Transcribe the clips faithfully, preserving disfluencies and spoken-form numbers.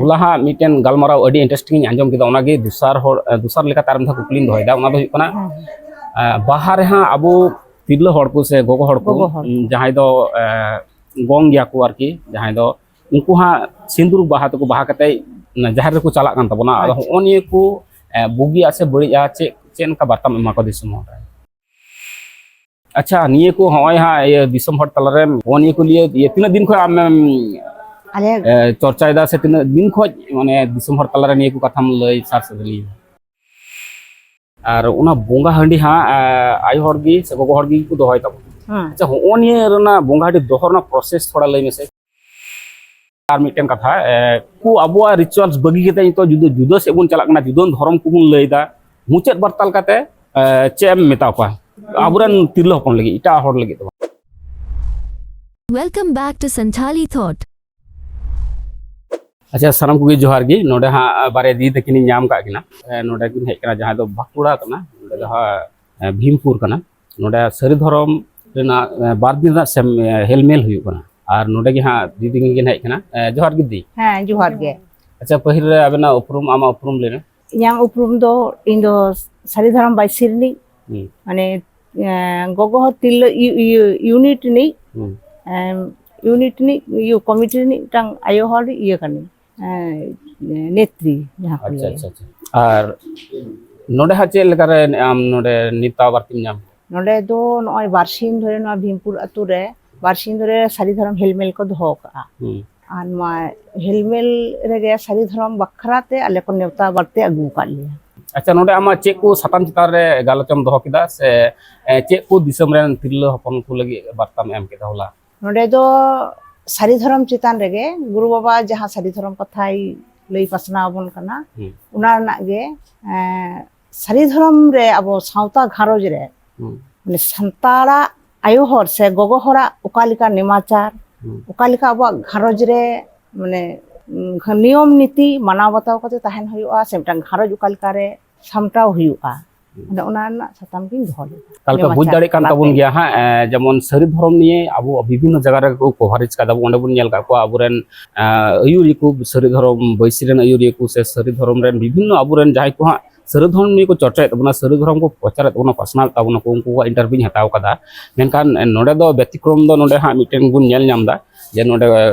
ᱦᱚᱞᱟ ᱦᱟᱸᱜ ᱢᱤᱫᱴᱮᱱ ᱜᱟᱞᱢᱟᱨᱟᱣ ᱟᱹᱰᱤ ᱤᱱᱴᱟᱨᱮᱥᱴᱤᱝ ᱤᱧ ᱟᱸᱡᱚᱢ ᱠᱮᱫᱟ, ᱚᱱᱟᱜᱮ ᱫᱚᱥᱟᱨ ᱦᱚᱲ, ᱮ, ᱫᱚᱥᱟᱨ ᱞᱮᱠᱟᱛᱮ ᱟᱨ ᱢᱤᱫ ᱫᱷᱟᱣ ᱠᱩᱠᱞᱤᱧ ᱫᱚᱦᱚᱭᱮᱫᱟ᱾ ᱚᱱᱟ ᱫᱚ ᱦᱩᱭᱩᱜ ᱠᱟᱱᱟ, ᱦᱮᱸ᱾ ᱮ, ᱵᱟᱦᱟ ᱨᱮᱦᱟᱸᱜ ᱟᱵᱚ ᱛᱤᱨᱞᱟᱹ ᱦᱚᱲ ᱠᱚ ᱥᱮ ᱜᱚᱜᱚ ᱦᱚᱲ ᱠᱚ, ᱜᱚᱜᱚ ᱦᱚᱲ ᱠᱚ᱾ ᱩᱸ, ᱡᱟᱦᱟᱸᱭ ᱫᱚ, ᱮ, ᱜᱚᱝ ᱜᱮᱭᱟ ᱠᱚ ᱟᱨᱠᱤ, ᱡᱟᱦᱟᱸᱭ ᱫᱚ ᱩᱱᱠᱩ ᱦᱟᱸᱜ ᱥᱤᱸᱫᱩᱨ ᱵᱟᱦᱟ ᱛᱮᱠᱚ ᱵᱟᱦᱟ ᱠᱟᱛᱮ ᱡᱟᱦᱮᱨ ᱨᱮᱠᱚ ᱪᱟᱞᱟᱜ ᱠᱟᱱ ᱛᱟᱵᱚᱱᱟ᱾ ᱟᱫᱚ ᱟᱪᱪᱷᱟ᱾ ᱦᱚᱸᱜᱼᱚ ᱱᱤᱭᱟᱹ ᱠᱚ, ᱮ, ᱵᱩᱜᱤᱭᱟ ᱥᱮ ᱵᱟᱹᱲᱤᱡᱼᱟ, ᱪᱮᱫ, ᱪᱮᱫ ᱞᱮᱠᱟ ᱵᱟᱨᱛᱟᱢ ᱮᱢᱟ ᱠᱚᱣᱟ ᱫᱤᱥᱚᱢ ᱦᱚᱲ ᱨᱮ? ᱟᱪᱪᱷᱟ, ᱱᱤᱭᱟᱹ ᱠᱚ ᱦᱚᱸᱜᱼᱚᱭ ᱦᱟᱸᱜ ᱤᱭᱟᱹ ᱫᱤᱥᱚᱢ ᱦᱚᱲ ᱛᱟᱞᱟᱨᱮ ᱦᱚᱸᱜᱼᱚ ᱱᱤᱭᱟᱹ ᱠᱚ ᱞᱤᱭᱟᱹ ᱤᱭᱟᱹ ᱛᱤᱱᱟᱹᱜ ᱫᱤᱱ ᱠᱷᱚᱱ ᱟᱢᱮᱢ, ᱟᱞᱮ ᱮ, ᱪᱚᱨᱪᱟᱭᱮᱫᱟ ᱥᱮ ᱛᱤᱱᱟᱹᱜ ᱫᱤᱱ ᱠᱷᱚᱱ ᱢᱟᱱᱮ ᱫᱤᱥᱚᱢ ᱦᱚᱲ ᱛᱟᱞᱟᱨᱮ ᱱᱤᱭᱟᱹ ᱠᱚ ᱠᱟᱛᱷᱟᱢ ᱞᱟᱹᱭ ᱥᱟᱨ ᱥᱟᱹᱫᱟᱹᱭᱟ? ᱟᱨ ᱚᱱᱟ ᱵᱚᱸᱜᱟ ᱦᱟᱺᱰᱤ ᱦᱟᱸᱜ, ᱮ, ᱟᱭᱳ ᱦᱚᱲ ᱜᱮ ᱥᱮ ᱜᱚᱜᱚ ᱦᱚᱲ ᱜᱮ ᱠᱚ ᱫᱚᱦᱚᱭ ᱛᱟᱵᱚᱱᱟ᱾ ᱦᱮᱸ᱾ ᱟᱪᱪᱷᱟ, ᱦᱚᱸᱜᱼᱚ ᱱᱤᱭᱟᱹ ᱨᱮᱱᱟᱜ ᱵᱚᱸᱜᱟ ᱦᱟᱺᱰᱤ ᱫᱚᱦᱚ ᱨᱮᱱᱟᱜ ᱯᱨᱚᱥᱮᱥ ᱛᱷᱚᱲᱟ ᱞᱟᱹᱭ ᱢᱮᱥᱮ᱾ ᱟᱨ ᱢᱤᱫᱴᱮᱱ ᱠᱟᱛᱷᱟ, ᱮ, ᱠᱚ ᱟᱵᱚᱣᱟᱜ ᱨᱤᱪᱩᱣᱟᱞᱥ ᱵᱟᱹᱜᱤ ᱠᱟᱛᱮ ᱱᱤᱛᱚᱜ ᱡᱩᱫᱟᱹ, ᱡᱩᱫᱟᱹ ᱥᱮᱫ ᱵᱚᱱ ᱪᱟᱞᱟᱜ ᱠᱟᱱᱟ, ᱡᱩᱫᱟᱹ ᱫᱷᱚᱨᱚᱢ ᱠᱚᱵᱚᱱ ᱞᱟᱹᱭ ᱮᱫᱟ᱾ ᱢᱩᱪᱟᱹᱫ ᱵᱟᱨᱛᱟ ᱞᱮᱠᱟᱛᱮ, ᱮ, ᱪᱮᱫ ᱮᱢ ᱢᱮᱛᱟ ᱠᱚᱣᱟ ᱟᱵᱚᱨᱮᱱ ᱛᱤᱨᱞᱟᱹ ᱦᱚᱯᱚᱱ ᱞᱟᱹᱜᱤᱫ, ᱮᱴᱟᱜ ᱦᱚᱲ ᱞᱟᱹᱜᱤᱫ ᱫᱚ ᱵᱟᱝ? Welcome back to Santhali Thought. ᱟᱪᱪᱷᱟ, ᱥᱟᱱᱟᱢ ᱠᱚᱜᱮ ᱡᱚᱦᱟᱨ ᱜᱮ᱾ ᱱᱚᱰᱮ ᱦᱟᱸᱜ ᱵᱟᱨᱭᱟ ᱫᱤᱫᱤ ᱛᱟᱹᱠᱤᱱᱤᱧ ᱧᱟᱢ ᱠᱟᱜ ᱠᱤᱱᱟ᱾ ᱮ, ᱱᱚᱰᱮ ᱠᱤᱱ ᱦᱮᱡ ᱠᱟᱱᱟ, ᱡᱟᱦᱟᱸᱭ ᱫᱚ ᱵᱟᱸᱠᱩᱲᱟ ᱠᱟᱱᱟ, ᱱᱚᱰᱮ ᱫᱚ ᱦᱟᱸᱜ, ᱮ, ᱵᱷᱤᱢᱯᱩᱨ ᱠᱟᱱᱟ᱾ ᱱᱚᱰᱮ ᱥᱟᱹᱨᱤ ᱫᱷᱚᱨᱚᱢ ᱨᱮᱱᱟᱜ, ᱮ, ᱵᱟᱨ ᱫᱤᱱ ᱨᱮᱱᱟᱜ ᱥᱮᱢ-, ᱮ, ᱦᱮᱞᱢᱮᱞ ᱦᱩᱭᱩᱜ ᱠᱟᱱᱟ᱾ ᱟᱨ ᱱᱚᱰᱮ ᱜᱮ ᱦᱟᱸᱜ ᱫᱤᱫᱤ ᱠᱤᱱ ᱦᱮᱡ ᱠᱟᱱᱟ᱾ ᱮ, ᱡᱚᱦᱟᱨ ᱜᱮ ᱫᱤ᱾ ᱦᱮᱸ, ᱡᱚᱦᱟᱨ ᱜᱮ᱾ ᱟᱪᱪᱷᱟ, ᱯᱟᱹᱦᱤᱞ ᱨᱮ ᱟᱵᱮᱱᱟᱜ ᱩᱯᱨᱩᱢ, ᱟᱢᱟᱜ ᱩᱯᱨᱩᱢ ᱞᱟᱹᱭ ᱢᱮ᱾ ᱤᱧᱟᱹᱜ ᱩᱯᱨᱩᱢ ᱫᱚ, ᱤᱧ ᱫᱚ ᱥᱟᱹᱨᱤ ᱫᱷᱚᱨᱚᱢ ᱵᱟᱭᱥᱤ ᱨᱤᱱᱤᱡ, ᱦᱩᱸ᱾ ᱢᱟᱱᱮ, ᱮ, ᱜᱚᱜᱚ ᱦᱚᱲ ᱛᱤᱨᱞᱟᱹ ᱤᱭᱩ-, ᱤᱭᱩ-, ᱤᱭᱩᱱᱤᱴ ᱨᱤᱱᱤᱡ, ᱦᱩᱸ᱾ ᱮᱢ, ᱤᱭᱩᱱᱤᱴ ᱨᱤᱱᱤᱡ, ᱤᱭᱟᱹ, ᱠᱚᱢᱤᱴᱤ ᱨᱤᱱᱤᱡ ᱢᱤᱫᱴᱟᱝ ᱟᱭᱳ ᱦᱚᱲ ᱤᱭᱟᱹ ᱠᱟᱹᱱᱟᱹᱧ, ᱮ, ᱱᱮᱛᱨᱤ, ᱡᱟᱦᱟᱸ ᱠᱚ ᱟᱪᱪᱷᱟ, ᱞᱟᱹᱭᱟ᱾ ᱟᱪᱪᱷᱟ, ᱟᱪᱪᱷᱟ᱾ ᱟᱨ ᱱᱚᱰᱮ ᱦᱟᱸᱜ ᱪᱮᱫ ᱞᱮᱠᱟᱨᱮ ᱟᱢ ᱱᱚᱰᱮ ᱱᱮᱣᱛᱟ ᱵᱟᱨᱛᱤᱢ ᱧᱟᱢ? ᱱᱚᱰᱮ ᱫᱚ ᱱᱚᱜᱼᱚᱭ ᱵᱟᱨᱥᱤᱧ ᱫᱷᱚᱨᱮ ᱱᱚᱣᱟ ᱵᱷᱤᱢᱯᱩᱨ ᱟᱹᱛᱩ ᱨᱮ ᱵᱟᱨᱥᱤᱧ ᱫᱷᱚᱨᱮ ᱥᱟᱹᱨᱤ ᱫᱷᱚᱨᱚᱢ ᱦᱮᱞᱢᱮᱞ ᱠᱚ ᱫᱚᱦᱚ ᱠᱟᱜᱼᱟ᱾ ᱦᱩᱸ᱾ ᱟᱨ ᱱᱚᱣᱟ ᱦᱮᱞᱢᱮᱞ ᱨᱮᱜᱮ ᱥᱟᱹᱨᱤ ᱫᱷᱚᱨᱚᱢ ᱵᱟᱠᱷᱨᱟ ᱛᱮ ᱟᱞᱮ ᱠᱚ ᱱᱮᱣᱛᱟ ᱵᱟᱨᱛᱮ ᱟᱹᱜᱩ ᱟᱠᱟᱫ ᱞᱮᱭᱟ᱾ ᱟᱪᱪᱷᱟ, ᱱᱚᱰᱮ ᱟᱢᱟᱜ ᱪᱮᱫ ᱠᱚ ᱥᱟᱛᱟᱢ ᱪᱮᱛᱟᱱ ᱨᱮ ᱜᱟᱞᱚᱪ ᱮᱢ ᱫᱚᱦᱚ ᱠᱮᱫᱟ ᱥᱮ, ᱮ, ᱪᱮᱫ ᱠᱚ ᱫᱤᱥᱚᱢ ᱨᱮᱱ ᱛᱤᱨᱞᱟᱹ ᱦᱚᱯᱚᱱ ᱠᱚ ᱞᱟᱹᱜᱤᱫ ᱵᱟᱨᱛᱟᱢ ᱮᱢ ᱠᱮᱫᱟ ᱦᱚᱞᱟ? ᱱᱚᱰᱮ ᱫᱚ ᱥᱟᱹᱨᱤ ᱫᱷᱚᱨᱚᱢ ᱪᱮᱛᱟᱱ ᱨᱮᱜᱮ ᱜᱩᱨᱩ ᱵᱟᱵᱟ ᱡᱟᱦᱟᱸ ᱥᱟᱹᱨᱤ ᱫᱷᱚᱨᱚᱢ ᱠᱟᱛᱷᱟᱭ ᱞᱟᱹᱭ ᱯᱟᱥᱱᱟᱣ ᱟᱵᱚᱱ ᱠᱟᱱᱟ, ᱦᱩᱸ᱾ ᱚᱱᱟ ᱨᱮᱱᱟᱜ ᱜᱮ, ᱮᱸ, ᱥᱟᱹᱨᱤ ᱫᱷᱚᱨᱚᱢ ᱨᱮ ᱟᱵᱚ ᱥᱟᱶᱛᱟ ᱜᱷᱟᱨᱚᱸᱡᱽ ᱨᱮ, ᱦᱩᱸ᱾ ᱢᱟᱱᱮ, ᱥᱟᱱᱛᱟᱲᱟᱜ ᱟᱭᱳ ᱦᱚᱲ ᱥᱮ ᱜᱚᱜᱚ ᱦᱚᱲᱟᱜ ᱚᱠᱟ ᱞᱮᱠᱟ ᱱᱮᱢᱟᱪᱟᱨ, ᱦᱩᱸ᱾ ᱚᱠᱟ ᱞᱮᱠᱟ ᱟᱵᱚᱣᱟᱜ ᱜᱷᱟᱨᱚᱸᱡᱽ ᱨᱮ, ᱢᱟᱱᱮ, ᱩᱸ, ᱱᱤᱭᱚᱢ ᱱᱤᱛᱤ ᱢᱟᱱᱟᱣ ᱵᱟᱛᱟᱣ ᱠᱟᱛᱮ ᱛᱟᱦᱮᱱ ᱦᱩᱭᱩᱜᱼᱟ, ᱥᱮ ᱢᱤᱫᱴᱟᱝ ᱜᱷᱟᱨᱚᱸᱡᱽ ᱚᱠᱟ ᱞᱮᱠᱟ ᱨᱮ ᱥᱟᱢᱴᱟᱣ ᱦᱩᱭᱩᱜᱼᱟ, ᱟᱫᱚ ᱚᱱᱟ ᱨᱮᱱᱟᱜ ᱥᱟᱛᱟᱢ ᱜᱤᱧ ᱫᱚᱦᱚ ᱞᱮᱫᱟ᱾ ᱛᱟᱦᱚᱞᱮ ᱯᱮ ᱵᱩᱡᱽ ᱫᱟᱲᱮᱭᱟᱜ ᱠᱟᱱ ᱛᱟᱵᱚᱱ ᱜᱮᱭᱟ ᱦᱟᱸᱜ, ᱮ, ᱡᱮᱢᱚᱱ ᱥᱟᱹᱨᱤ ᱫᱷᱚᱨᱚᱢ ᱱᱤᱭᱮ ᱟᱵᱚ ᱵᱤᱵᱷᱤᱱᱱᱚ ᱡᱟᱭᱜᱟ ᱨᱮᱜᱮ ᱠᱚ ᱠᱚᱵᱷᱟᱨᱮᱡᱽ ᱠᱟᱫᱟ ᱵᱚᱱ᱾ ᱚᱸᱰᱮ ᱵᱚᱱ ᱧᱮᱞ ᱠᱟᱜ ᱠᱚᱣᱟ ᱟᱵᱚᱨᱮᱱ, ᱮ, ᱟᱹᱭᱩᱨᱤᱭᱟᱹ ᱠᱚ, ᱥᱟᱹᱨᱤ ᱫᱷᱚᱨᱚᱢ ᱵᱟᱹᱭᱥᱤ ᱨᱮᱱ ᱟᱹᱭᱩᱨᱤᱭᱟᱹ ᱠᱚ ᱥᱮ ᱥᱟᱹᱨᱤ ᱫᱷᱚᱨᱚᱢ ᱨᱮᱱ ᱵᱤᱵᱷᱤᱱᱱᱚ ᱟᱵᱚᱨᱮᱱ ᱡᱟᱦᱟᱸᱭ ᱠᱚ ᱦᱟᱸᱜ ᱥᱟᱹᱨᱤ ᱫᱷᱚᱨᱚᱢ ᱱᱤᱭᱮ ᱠᱚ ᱪᱚᱨᱪᱟᱭᱮᱫ ᱛᱟᱵᱚᱱᱟ, ᱥᱟᱹᱨᱤ ᱫᱷᱚᱨᱚᱢ ᱠᱚ ᱯᱨᱚᱪᱟᱨᱮᱫ ᱛᱟᱵᱚᱱᱟ, ᱯᱟᱥᱱᱟᱣᱮᱫ ᱛᱟᱵᱚᱱᱟ ᱠᱚ, ᱩᱱᱠᱩᱣᱟᱜ ᱤᱱᱴᱟᱨᱵᱷᱤᱭᱩᱧ ᱦᱟᱛᱟᱣ ᱠᱟᱫᱟ᱾ ᱢᱮᱱᱠᱷᱟᱱ, ᱮ, ᱱᱚᱰᱮ ᱫᱚ ᱵᱮᱛᱤᱠᱨᱚᱢ ᱫᱚ ᱱᱚᱰᱮ ᱦᱟᱸᱜ ᱢᱤᱫᱴᱮᱱ ᱵᱚᱱ ᱧᱮᱞ ᱧᱟᱢ ᱮᱫᱟ, ᱡᱮ ᱱᱚᱰᱮ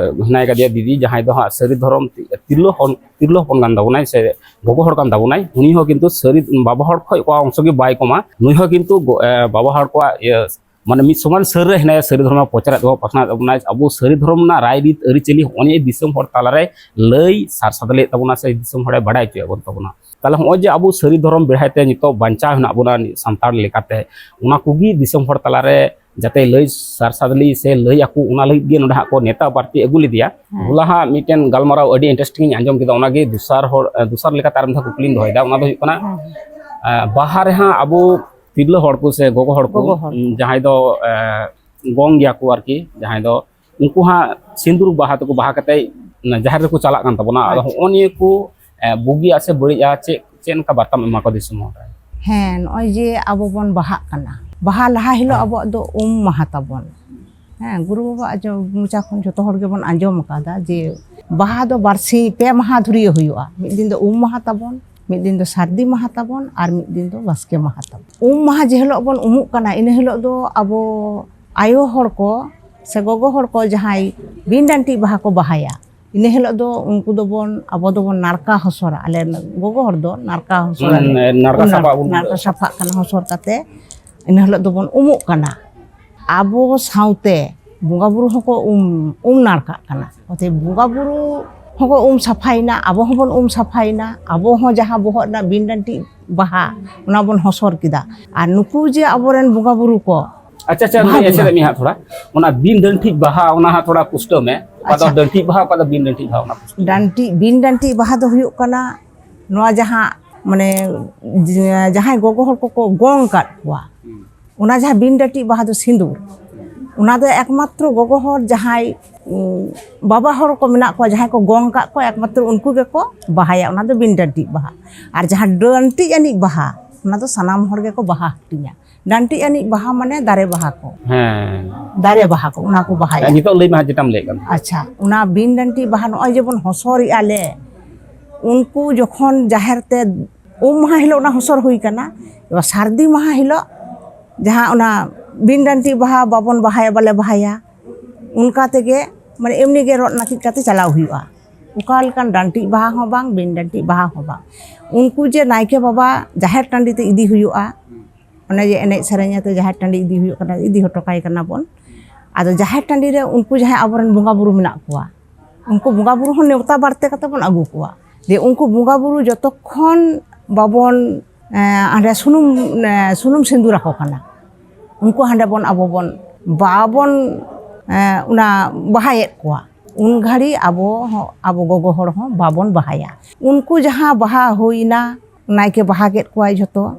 ᱦᱮᱱᱟᱭ ᱠᱟᱫᱮᱭᱟ ᱫᱤᱫᱤ, ᱡᱟᱦᱟᱸᱭ ᱫᱚ ᱦᱟᱸᱜ ᱥᱟᱹᱨᱤ ᱫᱷᱚᱨᱚᱢ ᱛᱤᱨᱞᱟᱹ ᱦᱚᱯᱚᱱ, ᱛᱤᱨᱞᱟᱹ ᱦᱚᱯᱚᱱ ᱠᱟᱱ ᱛᱟᱵᱚᱱᱟᱭ ᱥᱮ ᱜᱚᱜᱚ ᱦᱚᱲ ᱠᱟᱱ ᱛᱟᱵᱚᱱᱟᱭ᱾ ᱩᱱᱤ ᱦᱚᱸ ᱠᱤᱱᱛᱩ ᱥᱟᱹᱨᱤ ᱵᱟᱵᱟ ᱦᱚᱲ ᱠᱷᱚᱱ ᱚᱠᱟ ᱚᱝᱥᱚ ᱜᱮ ᱵᱟᱭ ᱠᱚᱢᱟ᱾ ᱱᱩᱭ ᱦᱚᱸ ᱠᱤᱱᱛᱩ ᱜᱚ-, ᱮ, ᱵᱟᱵᱟ ᱦᱚᱲ ᱠᱚᱣᱟᱜ ᱤᱭᱟᱹ, ᱢᱟᱱᱮ, ᱢᱤᱫ ᱥᱚᱢᱟᱱ ᱥᱟᱹᱨ ᱨᱮ ᱦᱮᱱᱟᱭᱟ, ᱥᱟᱹᱨᱤ ᱫᱷᱚᱨᱚᱢ ᱯᱟᱥᱱᱟᱣ ᱛᱟᱵᱚᱱᱟᱭ᱾ ᱟᱵᱚ ᱥᱟᱹᱨᱤ ᱫᱷᱚᱨᱚᱢ ᱨᱮᱱᱟᱜ ᱨᱟᱭ ᱨᱤᱛ ᱟᱹᱨᱤᱪᱟᱹᱞᱤ ᱦᱚᱸᱜᱼᱚᱭ ᱱᱤᱭᱟᱹ ᱫᱤᱥᱚᱢ ᱦᱚᱲ ᱛᱟᱞᱟᱨᱮ ᱞᱟᱹᱭ ᱥᱟᱨ ᱥᱟᱫᱞᱮᱫ ᱛᱟᱵᱚᱱᱟ ᱥᱮ ᱫᱤᱥᱚᱢ ᱦᱚᱲᱮ ᱵᱟᱰᱟᱭ ᱦᱚᱪᱚᱭᱮᱫ ᱵᱚᱱ ᱛᱟᱵᱚᱱᱟ᱾ ᱛᱟᱦᱚᱞᱮ ᱦᱚᱸᱜᱼᱚᱭ ᱡᱮ ᱟᱵᱚ ᱥᱟᱹᱨᱤ ᱫᱷᱚᱨᱚᱢ ᱵᱮᱲᱦᱟᱭ ᱛᱮ ᱱᱤᱛᱚᱜ ᱵᱟᱧᱪᱟᱣ ᱦᱮᱱᱟᱜ ᱵᱚᱱᱟ ᱥᱟᱱᱛᱟᱲ ᱞᱮᱠᱟᱛᱮ, ᱚᱱᱟ ᱠᱚᱜᱮ ᱫᱤᱥᱚᱢ ᱦᱚᱲ ᱛᱟᱞᱟᱨᱮ ᱡᱟᱛᱮ ᱞᱟᱹᱭ ᱥᱟᱨ ᱥᱟᱫᱽᱞᱤ ᱥᱮ ᱞᱟᱹᱭ ᱟᱠᱚ, ᱚᱱᱟ ᱞᱟᱹᱜᱤᱫ ᱜᱮ ᱱᱚᱰᱮ ᱦᱟᱸᱜ ᱠᱚ ᱱᱮᱣᱛᱟ ᱵᱟᱨᱛᱮ ᱟᱹᱜᱩ ᱞᱮᱫᱮᱭᱟ᱾ ᱦᱮᱸ᱾ ᱦᱚᱞᱟ ᱦᱟᱸᱜ ᱢᱤᱫᱴᱮᱱ ᱜᱟᱞᱢᱟᱨᱟᱣ ᱟᱹᱰᱤ ᱤᱱᱴᱟᱨᱮᱥᱴᱤᱝ ᱤᱧ ᱟᱸᱡᱚᱢ ᱠᱮᱫᱟ, ᱚᱱᱟᱜᱮ ᱫᱚᱥᱟᱨ ᱦᱚᱲ, ᱮ, ᱫᱚᱥᱟᱨ ᱞᱮᱠᱟᱛᱮ ᱟᱨ ᱢᱤᱫ ᱫᱷᱟᱣ ᱠᱩᱠᱞᱤᱧ ᱫᱚᱦᱚᱭᱮᱫᱟ, ᱚᱱᱟ ᱫᱚ ᱦᱩᱭᱩᱜ ᱠᱟᱱᱟ, ᱦᱮᱸ᱾ ᱮ, ᱵᱟᱦᱟ ᱨᱮᱦᱟᱸᱜ ᱟᱵᱚ ᱛᱤᱨᱞᱟᱹ ᱦᱚᱲ ᱠᱚ ᱥᱮ ᱜᱚᱜᱚ ᱦᱚᱲ ᱠᱚ, ᱜᱚᱜᱚ ᱦᱚᱲ ᱠᱚ᱾ ᱩᱢ, ᱡᱟᱦᱟᱸᱭ ᱫᱚ, ᱮ, ᱜᱚᱝ ᱜᱮᱭᱟ ᱠᱚ ᱟᱨᱠᱤ, ᱡᱟᱦᱟᱸᱭ ᱫᱚ ᱩᱱᱠᱩ ᱦᱟᱸᱜ ᱥᱤᱸᱫᱩᱨ ᱵᱟᱦᱟ ᱛᱮᱠᱚ ᱵᱟᱦᱟ ᱠᱟᱛᱮ ᱡᱟᱦᱮᱨ ᱨᱮᱠᱚ ᱪᱟᱞᱟᱜ ᱠᱟᱱ ᱛᱟᱵᱚᱱᱟ᱾ ᱟᱫᱚ ᱟᱪᱪᱷᱟ᱾ ᱦᱚᱸᱜᱼᱚ ᱱᱤᱭᱟᱹ ᱠᱚ, ᱮ, ᱵᱩᱜᱤᱭᱟ ᱥᱮ ᱵᱟᱹᱲᱤᱡᱼᱟ, ᱪᱮᱫ, ᱪᱮᱫ ᱞᱮᱠᱟ ᱵᱟᱨᱛᱟᱢ ᱮᱢᱟ ᱠᱚᱣᱟ ᱫᱤᱥᱚᱢ ᱦᱚᱲ ᱨᱮ? ᱦᱮᱸ, ᱱᱚᱜᱼᱚᱭ ᱡᱮ ᱟᱵᱚ ᱵᱚᱱ ᱵᱟᱦᱟᱜ ᱠᱟᱱᱟ, ᱵᱟᱦᱟ ᱞᱟᱦᱟ ᱦᱤᱞᱳᱜ ᱦᱮᱸ᱾ ᱟᱵᱚᱣᱟᱜ ᱫᱚ ᱩᱢ ᱢᱟᱦᱟ ᱛᱟᱵᱚᱱ᱾ ᱦᱮᱸ, ᱜᱩᱨᱩ ᱵᱟᱵᱟᱣᱟᱜ ᱡᱚ-, ᱢᱚᱪᱟ ᱠᱷᱚᱱ ᱡᱚᱛᱚ ᱦᱚᱲ ᱜᱮᱵᱚᱱ ᱟᱸᱡᱚᱢ ᱟᱠᱟᱫᱟ ᱡᱮ ᱵᱟᱦᱟ ᱫᱚ ᱵᱟᱨᱥᱤᱧ, ᱯᱮ ᱢᱟᱦᱟ ᱫᱷᱩᱨᱭᱟᱹ ᱦᱩᱭᱩᱜᱼᱟ᱾ ᱢᱤᱫ ᱫᱤᱱ ᱫᱚ ᱩᱢ ᱢᱟᱦᱟ ᱛᱟᱵᱚᱱ, ᱢᱤᱫ ᱫᱤᱱ ᱫᱚ ᱥᱟᱹᱨᱫᱤ ᱢᱟᱦᱟ ᱛᱟᱵᱚᱱ, ᱟᱨ ᱢᱤᱫ ᱫᱤᱱ ᱫᱚ ᱵᱟᱥᱠᱮ ᱢᱟᱦᱟ ᱛᱟᱵᱚᱱ᱾ ᱩᱢ ᱢᱟᱦᱟ ᱡᱮ ᱦᱤᱞᱳᱜ ᱵᱚᱱ ᱩᱢᱩᱜ ᱠᱟᱱᱟ, ᱤᱱᱟᱹ ᱦᱤᱞᱳᱜ ᱫᱚ ᱟᱵᱚ ᱟᱭᱳ ᱦᱚᱲ ᱠᱚ ᱥᱮ ᱜᱚᱜᱚ ᱦᱚᱲ ᱠᱚ ᱡᱟᱦᱟᱸᱭ ᱵᱤᱱ ᱰᱟᱹᱱᱴᱤᱡ ᱵᱟᱦᱟ ᱠᱚ ᱵᱟᱦᱟᱭᱟ, ᱤᱱᱟᱹ ᱦᱤᱞᱳᱜ ᱫᱚ ᱩᱱᱠᱩ ᱫᱚᱵᱚᱱ, ᱟᱵᱚ ᱫᱚᱵᱚᱱ ᱱᱟᱲᱠᱟ ᱦᱚᱥᱚᱨᱟ᱾ ᱟᱞᱮ ᱜᱚᱜᱚ ᱦᱚᱲ ᱫᱚ ᱱᱟᱲᱠᱟ ᱦᱚᱥᱚᱨᱟᱞᱮ᱾ ᱢᱟᱱᱮ ᱱᱟᱲᱠᱟ ᱩᱢ ᱥᱟᱯᱷᱟ ᱱᱟᱲ-, ᱵᱚᱱ ᱱᱟᱲᱠᱟ ᱥᱟᱯᱷᱟᱜ ᱠᱟᱱᱟ, ᱦᱚᱥᱚᱨ ᱠᱟᱛᱮ ᱤᱱᱟᱹ ᱦᱤᱞᱳᱜ ᱫᱚᱵᱚᱱ ᱩᱢᱩᱜ ᱠᱟᱱᱟ᱾ ᱟᱵᱚ ᱥᱟᱶᱛᱮ ᱵᱚᱸᱜᱟ ᱵᱩᱨᱩ ᱦᱚᱸᱠᱚ ᱩᱢ, ᱩᱢ ᱱᱟᱲᱠᱟᱜ ᱠᱟᱱᱟ᱾ ᱚᱛᱮ ᱵᱚᱸᱜᱟ ᱵᱩᱨᱩ ᱦᱚᱸᱠᱚ ᱩᱢ ᱥᱟᱯᱷᱟᱭᱮᱱᱟ, ᱟᱵᱚ ᱦᱚᱸᱵᱚᱱ ᱩᱢ ᱥᱟᱯᱷᱟᱭᱮᱱᱟ, ᱟᱵᱚ ᱦᱚᱸ ᱡᱟᱦᱟᱸ ᱵᱚᱦᱚᱜ ᱨᱮᱱᱟᱜ ᱵᱤᱱ ᱰᱟᱹᱱᱴᱤᱡ ᱵᱟᱦᱟ, ᱚᱱᱟ ᱵᱚᱱ ᱦᱚᱥᱚᱨ ᱠᱮᱫᱟ᱾ ᱟᱨ ᱱᱩᱠᱩ ᱡᱮ ᱟᱵᱚᱨᱮᱱ ᱵᱚᱸᱜᱟ ᱵᱩᱨᱩ ᱠᱚ, ᱟᱪᱪᱷᱟ, ᱟᱪᱪᱷᱟ, ᱵᱟᱦᱟ ᱱᱚᱰᱮ ᱵᱚᱸᱜᱟ᱾ ᱮᱥᱮᱫ ᱢᱮ ᱦᱟᱸᱜ ᱛᱷᱚᱲᱟ᱾ ᱚᱱᱟ ᱵᱤᱱ ᱰᱟᱹᱱᱴᱤᱡ ᱵᱟᱦᱟ, ᱚᱱᱟ ᱦᱟᱸᱜ ᱛᱷᱚᱲᱟ ᱯᱩᱥᱴᱟᱹᱣ ᱢᱮ᱾ ᱚᱠᱟ ᱫᱚ ᱟᱪᱪᱷᱟ᱾ ᱰᱟᱹᱱᱴᱤᱡ ᱵᱟᱦᱟ, ᱚᱠᱟ ᱫᱚ ᱵᱤᱱ ᱰᱟᱹᱱᱴᱤᱡ ᱵᱟᱦᱟ, ᱚᱱᱟ ᱯᱩᱥᱴᱟᱹᱣ ᱢᱮ᱾ ᱰᱟᱹᱱᱴᱤᱡ, ᱵᱤᱱ ᱰᱟᱹᱱᱴᱤᱡ ᱵᱟᱦᱟ ᱫᱚ ᱦᱩᱭᱩᱜ ᱠᱟᱱᱟ ᱱᱚᱣᱟ ᱡᱟᱦᱟᱸ, ᱢᱟᱱᱮ, ᱡᱟᱦᱟᱸᱭ ᱜᱚᱜᱚ ᱦᱚᱲ ᱠᱚᱠᱚ ᱜᱚᱝ ᱟᱠᱟᱫ ᱠᱚᱣᱟ, ᱦᱩᱸ᱾ ᱚᱱᱟ ᱡᱟᱦᱟᱸ ᱵᱤᱱ ᱰᱟᱹᱱᱴᱤᱡ ᱵᱟᱦᱟ ᱫᱚ ᱥᱤᱸᱫᱩᱨ, ᱚᱱᱟ ᱫᱚ ᱮᱠᱢᱟᱛᱨᱚ ᱜᱚᱜᱚ ᱦᱚᱲ ᱡᱟᱦᱟᱸᱭ, ᱩᱸ, ᱵᱟᱵᱟ ᱦᱚᱲ ᱠᱚ ᱢᱮᱱᱟᱜ ᱠᱚᱣᱟ, ᱡᱟᱦᱟᱸᱭ ᱠᱚ ᱜᱚᱝ ᱟᱠᱟᱫ ᱠᱚᱣᱟ, ᱮᱠᱢᱟᱛᱨᱚ ᱩᱱᱠᱩ ᱜᱮᱠᱚ ᱵᱟᱦᱟᱭᱟ᱾ ᱚᱱᱟ ᱫᱚ ᱵᱤᱱ ᱰᱟᱹᱱᱴᱤᱡ ᱵᱟᱦᱟ᱾ ᱟᱨ ᱡᱟᱦᱟᱸ ᱰᱟᱹᱱᱴᱤᱡ ᱟᱹᱱᱤᱡ ᱵᱟᱦᱟ, ᱚᱱᱟ ᱫᱚ ᱥᱟᱱᱟᱢ ᱦᱚᱲ ᱜᱮᱠᱚ ᱵᱟᱦᱟ ᱦᱟᱹᱴᱤᱧᱟ᱾ ᱰᱟᱹᱱᱴᱤᱡ ᱟᱹᱱᱤᱡ ᱵᱟᱦᱟ ᱢᱟᱱᱮ ᱫᱟᱨᱮ ᱵᱟᱦᱟ ᱠᱚ᱾ ᱦᱮᱸ᱾ ᱫᱟᱨᱮ ᱵᱟᱦᱟ ᱠᱚ, ᱚᱱᱟ ᱠᱚ ᱵᱟᱦᱟᱭᱟ᱾ ᱱᱤᱛᱚᱜ ᱞᱟᱹᱭ ᱢᱮ ᱦᱟᱸᱜ ᱡᱮᱴᱟᱢ ᱞᱟᱹᱭᱮᱫ ᱠᱟᱱ᱾ ᱟᱪᱪᱷᱟ, ᱚᱱᱟ ᱵᱤᱱ ᱰᱟᱹᱱᱴᱤᱡ ᱵᱟᱦᱟ ᱱᱚᱜᱼᱚᱭ ᱡᱮᱵᱚᱱ ᱦᱚᱥᱚᱨᱮᱜᱼᱟ ᱞᱮ, ᱩᱱᱠᱩ ᱡᱚᱠᱷᱚᱱ ᱡᱟᱦᱮᱨ ᱛᱮ ᱩᱢ ᱢᱟᱦᱟ ᱦᱤᱞᱳᱜ ᱚᱱᱟ ᱦᱚᱥᱚᱨ ᱦᱩᱭ ᱠᱟᱱᱟ, ᱮᱵᱟᱨ ᱥᱟᱹᱨᱫᱤ ᱢᱟᱦᱟ ᱦᱤᱞᱳᱜ ᱡᱟᱦᱟᱸ ᱚᱱᱟ ᱵᱤᱱ ᱰᱟᱹᱱᱴᱤᱡ ᱵᱟᱦᱟ ᱵᱟᱵᱚᱱ ᱵᱟᱦᱟᱭᱟ, ᱵᱟᱞᱮ ᱵᱟᱦᱟᱭᱟ, ᱚᱱᱠᱟ ᱛᱮᱜᱮ ᱢᱟᱱᱮ ᱮᱢᱱᱤ ᱜᱮ ᱨᱚᱜ ᱱᱟᱹᱠᱤᱡ ᱠᱟᱛᱮ ᱪᱟᱞᱟᱣ ᱦᱩᱭᱩᱜᱼᱟ᱾ ᱚᱠᱟ ᱞᱮᱠᱟᱱ ᱰᱟᱹᱱᱴᱤᱡ ᱵᱟᱦᱟ ᱦᱚᱸ ᱵᱟᱝ, ᱵᱤᱱ ᱰᱟᱹᱱᱴᱤᱡ ᱵᱟᱦᱟ ᱦᱚᱸ ᱵᱟᱝ᱾ ᱩᱱᱠᱩ ᱡᱮ ᱱᱟᱭᱠᱮ ᱵᱟᱵᱟ ᱡᱟᱦᱮᱨ ᱴᱟᱺᱰᱤ ᱛᱮ ᱤᱫᱤ ᱦᱩᱭᱩᱜᱼᱟ, ᱚᱱᱮ ᱡᱮ ᱮᱱᱮᱡ ᱥᱮᱨᱮᱧ ᱟᱛᱮ ᱡᱟᱦᱮᱨ ᱴᱟᱺᱰᱤ ᱤᱫᱤ ᱦᱩᱭᱩᱜ ᱠᱟᱱᱟ, ᱤᱫᱤ ᱦᱚᱴᱚ ᱠᱟᱭ ᱠᱟᱱᱟ ᱵᱚᱱ᱾ ᱟᱫᱚ ᱡᱟᱦᱮᱨ ᱴᱟᱺᱰᱤ ᱨᱮ ᱩᱱᱠᱩ ᱡᱟᱦᱟᱸᱭ ᱟᱵᱚᱨᱮᱱ ᱵᱚᱸᱜᱟ ᱵᱩᱨᱩ ᱢᱮᱱᱟᱜ ᱠᱚᱣᱟ, ᱩᱱᱠᱩ ᱵᱚᱸᱜᱟ ᱵᱩᱨᱩ ᱦᱚᱸ ᱱᱮᱣᱛᱟ ᱵᱟᱨᱛᱮ ᱠᱟᱛᱮ ᱵᱚᱱ ᱟᱹᱜᱩ ᱠᱚᱣᱟ᱾ ᱡᱮ ᱩᱱᱠᱩ ᱵᱚᱸᱜᱟ ᱵᱩᱨᱩ ᱡᱚᱛᱚᱠᱷᱚᱱ ᱵᱟᱵᱚᱱ, ᱮᱸ, ᱦᱟᱸᱰᱮ ᱥᱩᱱᱩᱢ, ᱮᱸ, ᱥᱩᱱᱩᱢ ᱥᱤᱸᱫᱩᱨ ᱟᱠᱚ ᱠᱟᱱᱟ, ᱩᱱᱠᱩ ᱦᱟᱸᱰᱮ ᱵᱚᱱ, ᱟᱵᱚ ᱵᱚᱱ, ᱵᱟᱵᱚᱱ, ᱮᱸ, ᱚᱱᱟ ᱵᱟᱦᱟᱭᱮᱫ ᱠᱚᱣᱟ, ᱩᱱ ᱜᱷᱟᱹᱲᱤ ᱟᱵᱚ ᱦᱚᱸ, ᱟᱵᱚ ᱜᱚᱜᱚ ᱦᱚᱲ ᱦᱚᱸ ᱵᱟᱵᱚᱱ ᱵᱟᱦᱟᱭᱟ᱾ ᱩᱱᱠᱩ ᱡᱟᱦᱟᱸ ᱵᱟᱦᱟ ᱦᱩᱭᱱᱟ, ᱱᱟᱭᱠᱮ ᱵᱟᱦᱟ ᱠᱮᱫ ᱠᱚᱣᱟᱭ ᱡᱷᱚᱛᱚ,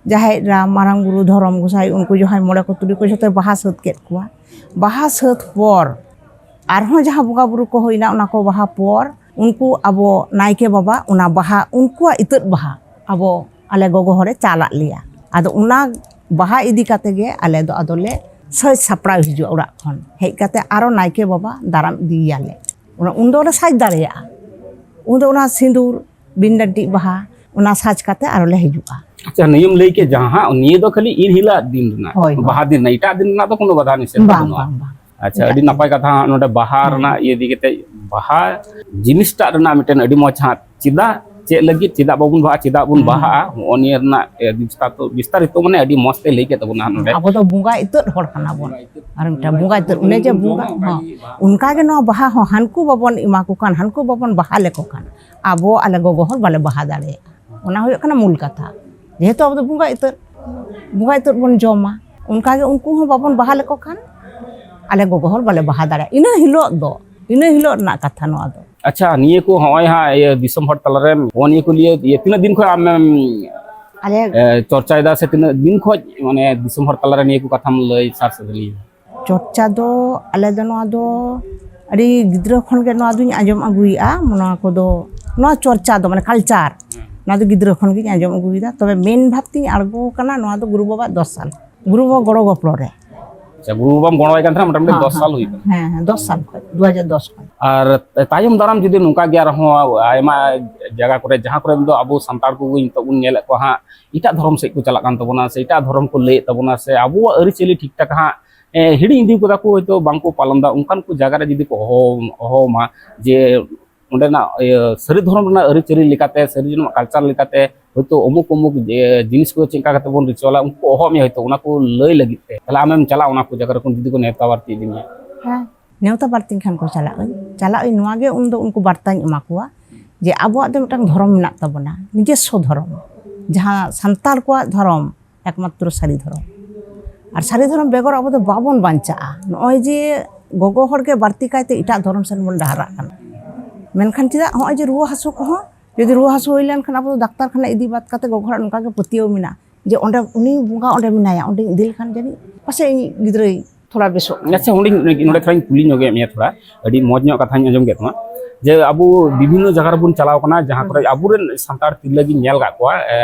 ᱡᱟᱦᱮᱨ ᱮᱨᱟ, ᱢᱟᱨᱟᱝ ᱵᱩᱨᱩ, ᱫᱷᱚᱨᱚᱢ ᱜᱚᱸᱥᱟᱭ, ᱩᱱᱠᱩ ᱡᱟᱦᱟᱸᱭ ᱢᱚᱬᱮ ᱠᱚ ᱛᱩᱨᱩᱭ ᱠᱚ ᱡᱷᱚᱛᱚᱭ ᱵᱟᱦᱟ ᱥᱟᱹᱛ ᱠᱮᱫ ᱠᱚᱣᱟ᱾ ᱵᱟᱦᱟ ᱥᱟᱹᱛ ᱯᱚᱨ ᱟᱨᱦᱚᱸ ᱡᱟᱦᱟᱸ ᱵᱚᱸᱜᱟ ᱵᱩᱨᱩ ᱠᱚ ᱦᱩᱭᱱᱟ, ᱚᱱᱟ ᱠᱚ ᱵᱟᱦᱟ ᱯᱚᱨ ᱩᱱᱠᱩ ᱟᱵᱚ ᱱᱟᱭᱠᱮ ᱵᱟᱵᱟ ᱚᱱᱟ ᱵᱟᱦᱟ, ᱩᱱᱠᱩᱣᱟᱜ ᱤᱛᱟᱹᱫ ᱵᱟᱦᱟ ᱟᱵᱚ ᱟᱞᱮ ᱜᱚᱜᱚ ᱦᱚᱲᱮ ᱪᱟᱞ ᱟᱫ ᱞᱮᱭᱟ᱾ ᱟᱫᱚ ᱚᱱᱟ ᱵᱟᱦᱟ ᱤᱫᱤ ᱠᱟᱛᱮ ᱜᱮ ᱟᱞᱮ ᱫᱚ ᱟᱫᱚᱞᱮ ᱥᱟᱹᱡ ᱥᱟᱯᱲᱟᱣ ᱦᱤᱡᱩᱜᱼᱟ ᱚᱲᱟᱜ ᱠᱷᱚᱱ᱾ ᱦᱮᱡ ᱠᱟᱛᱮ ᱟᱨᱚ ᱱᱟᱭᱠᱮ ᱵᱟᱵᱟ ᱫᱟᱨᱟᱢ ᱤᱫᱤᱭᱮᱭᱟᱞᱮ᱾ ᱚᱱᱟ, ᱩᱱ ᱫᱚᱞᱮ ᱥᱟᱡ ᱫᱟᱲᱮᱭᱟᱜᱼᱟ᱾ ᱩᱱ ᱫᱚ ᱚᱱᱟ ᱥᱤᱸᱫᱩᱨ, ᱵᱤᱱ ᱰᱟᱹᱱᱴᱤᱡ ᱵᱟᱦᱟ, ᱚᱱᱟ ᱥᱟᱡ ᱠᱟᱛᱮ ᱟᱨᱚ ᱞᱮ ᱦᱤᱡᱩᱜᱼᱟ᱾ ᱟᱪᱪᱷᱟ, ᱱᱤᱭᱟᱹᱢ ᱞᱟᱹᱭ ᱠᱮᱫ ᱡᱟᱦᱟᱸ, ᱱᱤᱭᱟᱹ ᱫᱚ ᱠᱷᱟᱹᱞᱤ ᱤᱨ ᱦᱤᱞᱟᱹᱜ ᱫᱤᱱ ᱨᱮᱱᱟᱜ, ᱦᱳᱭ, ᱦᱳᱭ᱾ ᱵᱟᱦᱟ ᱫᱤᱱ ᱨᱮᱱᱟᱜ, ᱮᱴᱟᱜ ᱫᱤᱱ ᱨᱮᱱᱟᱜ ᱫᱚ ᱠᱳᱱᱳ ᱵᱟᱫᱷᱟ ᱱᱤᱥᱮᱫᱷ ᱵᱟᱝ, ᱵᱟᱹᱱᱩᱜᱼᱟ᱾ ᱵᱟᱝ, ᱵᱟᱝ᱾ ᱟᱪᱪᱷᱟ, ᱮᱴᱟᱜ ᱟᱹᱰᱤ ᱫᱤᱱ᱾ ᱱᱟᱯᱟᱭ ᱠᱟᱛᱷᱟ ᱱᱚᱰᱮ ᱵᱟᱦᱟ ᱦᱮᱸ᱾ ᱨᱮᱱᱟᱜ ᱤᱭᱟᱹ ᱤᱫᱤ ᱠᱟᱛᱮ, ᱵᱟᱦᱟ ᱡᱤᱱᱤᱥᱴᱟᱜ ᱨᱮᱱᱟᱜ ᱢᱤᱫᱴᱮᱱ ᱟᱹᱰᱤ ᱢᱚᱡᱽ ᱦᱟᱸᱜ, ᱪᱮᱫᱟᱜ, ᱪᱮᱫ ᱞᱟᱹᱜᱤᱫ, ᱪᱮᱫᱟᱜ ᱵᱟᱵᱚᱱ ᱵᱟᱦᱟᱜᱼᱟ, ᱪᱮᱫᱟᱜ ᱵᱚᱱ ᱦᱮᱸ᱾ ᱵᱟᱦᱟᱜᱼᱟ, ᱦᱚᱸᱜᱼᱚ ᱱᱤᱭᱟᱹ ᱨᱮᱱᱟᱜ, ᱮ, ᱵᱤᱥᱛᱟᱨᱤᱛᱚ, ᱵᱤᱥᱛᱟᱨᱤᱛᱚ ᱢᱟᱱᱮ ᱟᱹᱰᱤ ᱢᱚᱡᱽ ᱛᱮ ᱞᱟᱹᱭ ᱠᱮᱫ ᱛᱟᱵᱚᱱᱟ ᱦᱟᱸᱜ ᱱᱚᱰᱮ᱾ ᱟᱵᱚ ᱫᱚ ᱵᱚᱸᱜᱟ ᱤᱛᱟᱹᱫ ᱦᱚᱲ ᱠᱟᱱᱟ ᱵᱚᱱ᱾ ᱟᱨ ᱢᱤᱫᱴᱟᱝ ᱵᱚᱸᱜᱟ ᱤᱛᱟᱹᱫ, ᱚᱱᱮ ᱡᱮ ᱵᱚᱸᱜᱟ, ᱦᱚᱸ, ᱚᱱᱠᱟ ᱜᱮ ᱱᱚᱣᱟ ᱵᱟᱦᱟ ᱦᱚᱸ ᱦᱟᱱᱠᱩ ᱵᱟᱵᱚᱱ ᱮᱢᱟ ᱠᱚ ᱠᱷᱟᱱ, ᱦᱟᱱᱠᱩ ᱵᱟᱵᱚᱱ ᱵᱟᱦᱟ ᱞᱮᱠᱚ ᱠᱷᱟᱱ, ᱟᱵᱚ ᱟᱞᱮ ᱜᱚᱜᱚ ᱦᱚᱲ ᱵᱟᱞᱮ ᱵᱟᱦᱟ ᱫᱟᱲᱮᱭᱟᱜᱼᱟ᱾ ᱚᱱᱟ ᱦᱩᱭᱩᱜ ᱠᱟᱱᱟ ᱢᱩᱞ ᱠᱟᱛᱷᱟ᱾ ᱡᱮᱦᱮᱛᱩ ᱟᱵᱚ ᱫᱚ ᱵᱚᱸᱜᱟ ᱤᱛᱟᱹᱫ, ᱵᱚᱸᱜᱟ ᱤᱛᱟᱹᱫ ᱵᱚᱱ ᱡᱚᱢᱟ, ᱚᱱᱠᱟ ᱜᱮ ᱩᱱᱠᱩ ᱦᱚᱸ ᱵᱟᱵᱚᱱ ᱵᱟᱦᱟ ᱞᱮᱠᱚ ᱠᱷᱟᱱ ᱟᱞᱮ ᱜᱚᱜᱚ ᱦᱚᱲ ᱵᱟᱞᱮ ᱵᱟᱦᱟ ᱫᱟᱲᱮᱭᱟᱜᱼᱟ᱾ ᱤᱱᱟᱹ ᱦᱤᱞᱳᱜ ᱫᱚ, ᱤᱱᱟᱹ ᱦᱤᱞᱳᱜ ᱨᱮᱱᱟᱜ ᱠᱟᱛᱷᱟ ᱱᱚᱣᱟ ᱫᱚ᱾ ᱟᱪᱪᱷᱟ, ᱱᱤᱭᱟᱹ ᱠᱚ ᱦᱚᱸᱜᱼᱚᱭ ᱦᱟᱸᱜ ᱤᱭᱟᱹ ᱫᱤᱥᱚᱢ ᱦᱚᱲ ᱛᱟᱞᱟᱨᱮ ᱦᱚᱸᱜᱼᱚ ᱱᱤᱭᱟᱹ ᱠᱚ ᱞᱤᱭᱟᱹ ᱤᱭᱟᱹ ᱛᱤᱱᱟᱹᱜ ᱫᱤᱱ ᱠᱷᱚᱱ ᱟᱢᱮᱢ, ᱟᱞᱮ ᱮ, ᱪᱚᱨᱪᱟᱭᱮᱫᱟ ᱥᱮ ᱛᱤᱱᱟᱹᱜ ᱫᱤᱱ ᱠᱷᱚᱱ ᱢᱟᱱᱮ ᱫᱤᱥᱚᱢ ᱦᱚᱲ ᱛᱟᱞᱟᱨᱮ ᱱᱤᱭᱟᱹ ᱠᱚ ᱠᱟᱛᱷᱟᱢ ᱞᱟᱹᱭ ᱥᱟᱨ ᱥᱟᱹᱫᱟᱹᱭ ᱮᱫᱟ? ᱪᱚᱨᱪᱟ ᱫᱚ ᱟᱞᱮ ᱫᱚ ᱱᱚᱣᱟ ᱫᱚ ᱟᱹᱰᱤ ᱜᱤᱫᱽᱨᱟᱹ ᱠᱷᱚᱱ ᱜᱮ ᱱᱚᱣᱟ ᱫᱚᱧ ᱟᱸᱡᱚᱢ ᱟᱹᱜᱩᱭᱮᱫᱼᱟ᱾ ᱱᱚᱣᱟ ᱠᱚᱫᱚ, ᱱᱚᱣᱟ ᱪᱚᱨᱪᱟ ᱫᱚ ᱢᱟᱱᱮ ᱠᱟᱞᱪᱟᱨ, ᱱᱚᱣᱟ ᱫᱚ ᱜᱤᱫᱽᱨᱟᱹ ᱠᱷᱚᱱ ᱜᱤᱧ ᱟᱸᱡᱚᱢ ᱟᱹᱜᱩᱭᱮᱫᱟ, ᱛᱚᱵᱮ ᱢᱮᱱ ᱵᱷᱟᱵᱽ ᱛᱤᱧ ᱟᱬᱜᱚ ᱟᱠᱟᱱᱟ ᱱᱚᱣᱟ ᱫᱚ ᱜᱩᱨᱩ ᱵᱟᱵᱟᱣᱟᱜ ᱫᱚᱥ ᱥᱟᱞ, ᱜᱩᱨᱩ ᱵᱟᱵᱟ ᱜᱚᱲᱚ ᱜᱚᱯᱚᱲᱚ ᱨᱮ᱾ ᱟᱪᱪᱷᱟ, ᱜᱩᱨᱩ ᱵᱟᱵᱟᱢ ᱜᱚᱲᱚᱣᱟᱭ ᱠᱟᱱ ᱛᱟᱦᱮᱱᱟ ᱢᱚᱴᱟᱢᱩᱴᱤ ᱦᱮᱸ, ᱫᱚᱥ ᱥᱟᱞ ᱦᱮᱸ, ᱦᱩᱭ ᱠᱟᱱᱟ᱾ ᱦᱮᱸ, ᱦᱮᱸ, ᱫᱚᱥ ᱥᱟᱞ ᱠᱷᱚᱱ, ᱫᱩ ᱦᱟᱡᱟᱨ ᱫᱚᱥ ᱠᱷᱚᱱ᱾ ᱟᱨ ᱛᱟᱭᱚᱢ ᱫᱟᱨᱟᱢ ᱡᱩᱫᱤ ᱱᱚᱝᱠᱟ ᱜᱮ ᱟᱨᱦᱚᱸ ᱟᱭᱢᱟ ᱡᱟᱭᱜᱟ ᱠᱚᱨᱮ, ᱡᱟᱦᱟᱸ ᱠᱚᱨᱮ ᱫᱚ ᱟᱵᱚ ᱥᱟᱱᱛᱟᱲ ᱠᱚᱜᱮ ᱱᱤᱛᱚᱜ ᱵᱚᱱ ᱧᱮᱞᱮᱫ ᱠᱚᱣᱟ ᱦᱟᱸᱜ, ᱮᱴᱟᱜ ᱫᱷᱚᱨᱚᱢ ᱥᱮᱫ ᱠᱚ ᱪᱟᱞᱟᱜ ᱠᱟᱱ ᱛᱟᱵᱚᱱᱟ ᱥᱮ ᱮᱴᱟᱜ ᱫᱷᱚᱨᱚᱢ ᱠᱚ ᱞᱟᱹᱭᱮᱫ ᱛᱟᱵᱚᱱᱟ ᱥᱮ ᱟᱵᱚᱣᱟᱜ ᱟᱹᱨᱤᱪᱟᱹᱞᱤ ᱴᱷᱤᱠ ᱴᱷᱟᱠ ᱦᱟᱸᱜ ᱮ, ᱦᱤᱲᱤᱧ ᱤᱫᱤ ᱠᱟᱫᱟ ᱠᱚ, ᱦᱚᱭᱛᱳ ᱵᱟᱝᱠᱚ ᱯᱟᱞᱚᱱ ᱮᱫᱟ, ᱚᱱᱠᱟᱱ ᱠᱚ ᱡᱟᱭᱜᱟ ᱨᱮ ᱡᱩᱫᱤ ᱠᱚ ᱦᱚᱦᱚ ᱦᱚᱦᱚᱣᱟᱢᱟ ᱡᱮ ᱚᱸᱰᱮᱱᱟᱜ ᱤᱭᱟᱹ ᱥᱟᱹᱨᱤ ᱫᱷᱚᱨᱚᱢ ᱨᱮᱱᱟᱜ ᱟᱹᱨᱤᱪᱟᱹᱞᱤ ᱞᱮᱠᱟᱛᱮ, ᱥᱟᱹᱨᱤ ᱫᱷᱚᱨᱚᱢ ᱠᱟᱞᱪᱟᱨ ᱞᱮᱠᱟᱛᱮ ᱦᱚᱭᱛᱳ ᱚᱢᱩᱠ ᱚᱢᱩᱠ ᱡᱮ ᱡᱤᱱᱤᱥ ᱠᱚ ᱪᱮᱫ ᱞᱮᱠᱟ ᱠᱟᱛᱮ ᱵᱚᱱ ᱨᱤᱪᱩᱣᱟᱞᱟ, ᱩᱱᱠᱩ ᱠᱚ ᱦᱚᱦᱚ ᱢᱮᱭᱟ ᱦᱚᱭᱛᱳ ᱚᱱᱟ ᱠᱚ ᱞᱟᱹᱭ ᱞᱟᱹᱜᱤᱫ ᱛᱮ, ᱛᱟᱦᱞᱮ ᱟᱢᱮᱢ ᱪᱟᱞᱟᱜᱼᱟ ᱚᱱᱟ ᱠᱚ ᱡᱟᱭᱜᱟ ᱨᱮ ᱡᱩᱫᱤ ᱠᱚ ᱱᱮᱣᱛᱟ ᱵᱟᱨᱛᱤ ᱤᱫᱤ ᱢᱮᱭᱟ? ᱦᱮᱸ, ᱱᱮᱣᱛᱟ ᱵᱟᱨᱛᱤᱧ ᱠᱷᱟᱱ ᱠᱚ ᱪᱟᱞᱟᱜ ᱟᱹᱧ, ᱪᱟᱞᱟᱜ ᱟᱹᱧ, ᱱᱚᱣᱟ ᱜᱮ ᱩᱱᱫᱚ ᱩᱱᱠᱩ ᱵᱟᱨᱛᱟᱧ ᱮᱢᱟ ᱠᱚᱣᱟ ᱡᱮ ᱟᱵᱚᱣᱟᱜ ᱫᱚ ᱢᱤᱫᱴᱟᱝ ᱫᱷᱚᱨᱚᱢ ᱢᱮᱱᱟᱜ ᱛᱟᱵᱚᱱᱟ, ᱱᱤᱡᱮᱥᱥᱚ ᱫᱷᱚᱨᱚᱢ, ᱡᱟᱦᱟᱸ ᱥᱟᱱᱛᱟᱲ ᱠᱚᱣᱟᱜ ᱫᱷᱚᱨᱚᱢ, ᱮᱠᱢᱟᱛᱨᱚ ᱥᱟᱹᱨᱤ ᱫᱷᱚᱨᱚᱢ᱾ ᱟᱨ ᱥᱟᱹᱨᱤ ᱫᱷᱚᱨᱚᱢ ᱵᱮᱜᱚᱨ ᱟᱵᱚ ᱫᱚ ᱵᱟᱵᱚᱱ ᱵᱟᱧᱪᱟᱜᱼᱟ᱾ ᱱᱚᱜᱼᱚᱭ ᱡᱮ ᱜᱚᱜᱚ ᱦᱚᱲ ᱜᱮ ᱵᱟᱹᱲᱛᱤ ᱠᱟᱭᱛᱮ ᱮᱴᱟᱜ ᱫᱷᱚᱨᱚᱢ ᱥᱮᱱ ᱵᱚᱱ ᱰᱟᱦᱟᱨᱟᱜ ᱠᱟᱱᱟ, ᱢᱮᱱᱠᱷᱟᱱ ᱪᱮᱫᱟᱜ ᱱᱚᱜᱼᱚᱭ ᱡᱮ ᱨᱩᱣᱟᱹ ᱦᱟᱹᱥᱩ ᱠᱚᱦᱚᱸ, ᱡᱩᱫᱤ ᱨᱩᱣᱟᱹ ᱦᱟᱹᱥᱩ ᱦᱩᱭ ᱞᱮᱱᱠᱷᱟᱱ ᱟᱵᱚ ᱫᱚ ᱰᱟᱠᱛᱟᱨ ᱠᱷᱟᱱᱟ ᱤᱫᱤ ᱵᱟᱫ ᱠᱟᱛᱮ ᱜᱚᱜᱚ ᱦᱚᱲᱟᱜ ᱱᱚᱝᱠᱟ ᱜᱮ ᱯᱟᱹᱛᱭᱟᱹᱣ ᱢᱮᱱᱟᱜᱼᱟ ᱡᱮ ᱚᱸᱰᱮ ᱩᱱᱤ ᱵᱚᱸᱜᱟ ᱚᱸᱰᱮ ᱢᱮᱱᱟᱭᱟ, ᱚᱸᱰᱮᱧ ᱤᱫᱤ ᱞᱮᱠᱷᱟᱱ ᱡᱟᱹᱱᱤᱡ ᱯᱟᱥᱮᱡ ᱤᱧ ᱜᱤᱫᱽᱨᱟᱹᱭ ᱛᱷᱚᱲᱟ ᱵᱮᱥᱚᱜ ᱜᱮᱭᱟ᱾ ᱟᱪᱪᱷᱟ, ᱦᱩᱰᱤᱧ ᱱᱚᱰᱮ ᱛᱷᱚᱲᱟᱧ ᱠᱩᱞᱤ ᱧᱚᱜᱮᱫ ᱢᱮᱭᱟ ᱛᱷᱚᱲᱟ, ᱟᱹᱰᱤ ᱢᱚᱡᱽ ᱧᱚᱜ ᱠᱟᱛᱷᱟᱧ ᱟᱸᱡᱚᱢ ᱠᱮᱫ ᱛᱟᱢᱟ ᱡᱮ ᱟᱵᱚ ᱵᱤᱵᱷᱤᱱᱱᱚ ᱡᱟᱭᱜᱟ ᱨᱮᱵᱚᱱ ᱪᱟᱞᱟᱣ ᱠᱟᱱᱟ, ᱡᱟᱦᱟᱸ ᱠᱚᱨᱮ ᱟᱵᱚᱨᱮᱱ ᱥᱟᱱᱛᱟᱲ ᱛᱤᱨᱞᱟᱹ ᱜᱤᱧ ᱧᱮᱞ ᱠᱟᱜ ᱠᱚᱣᱟ, ᱮ,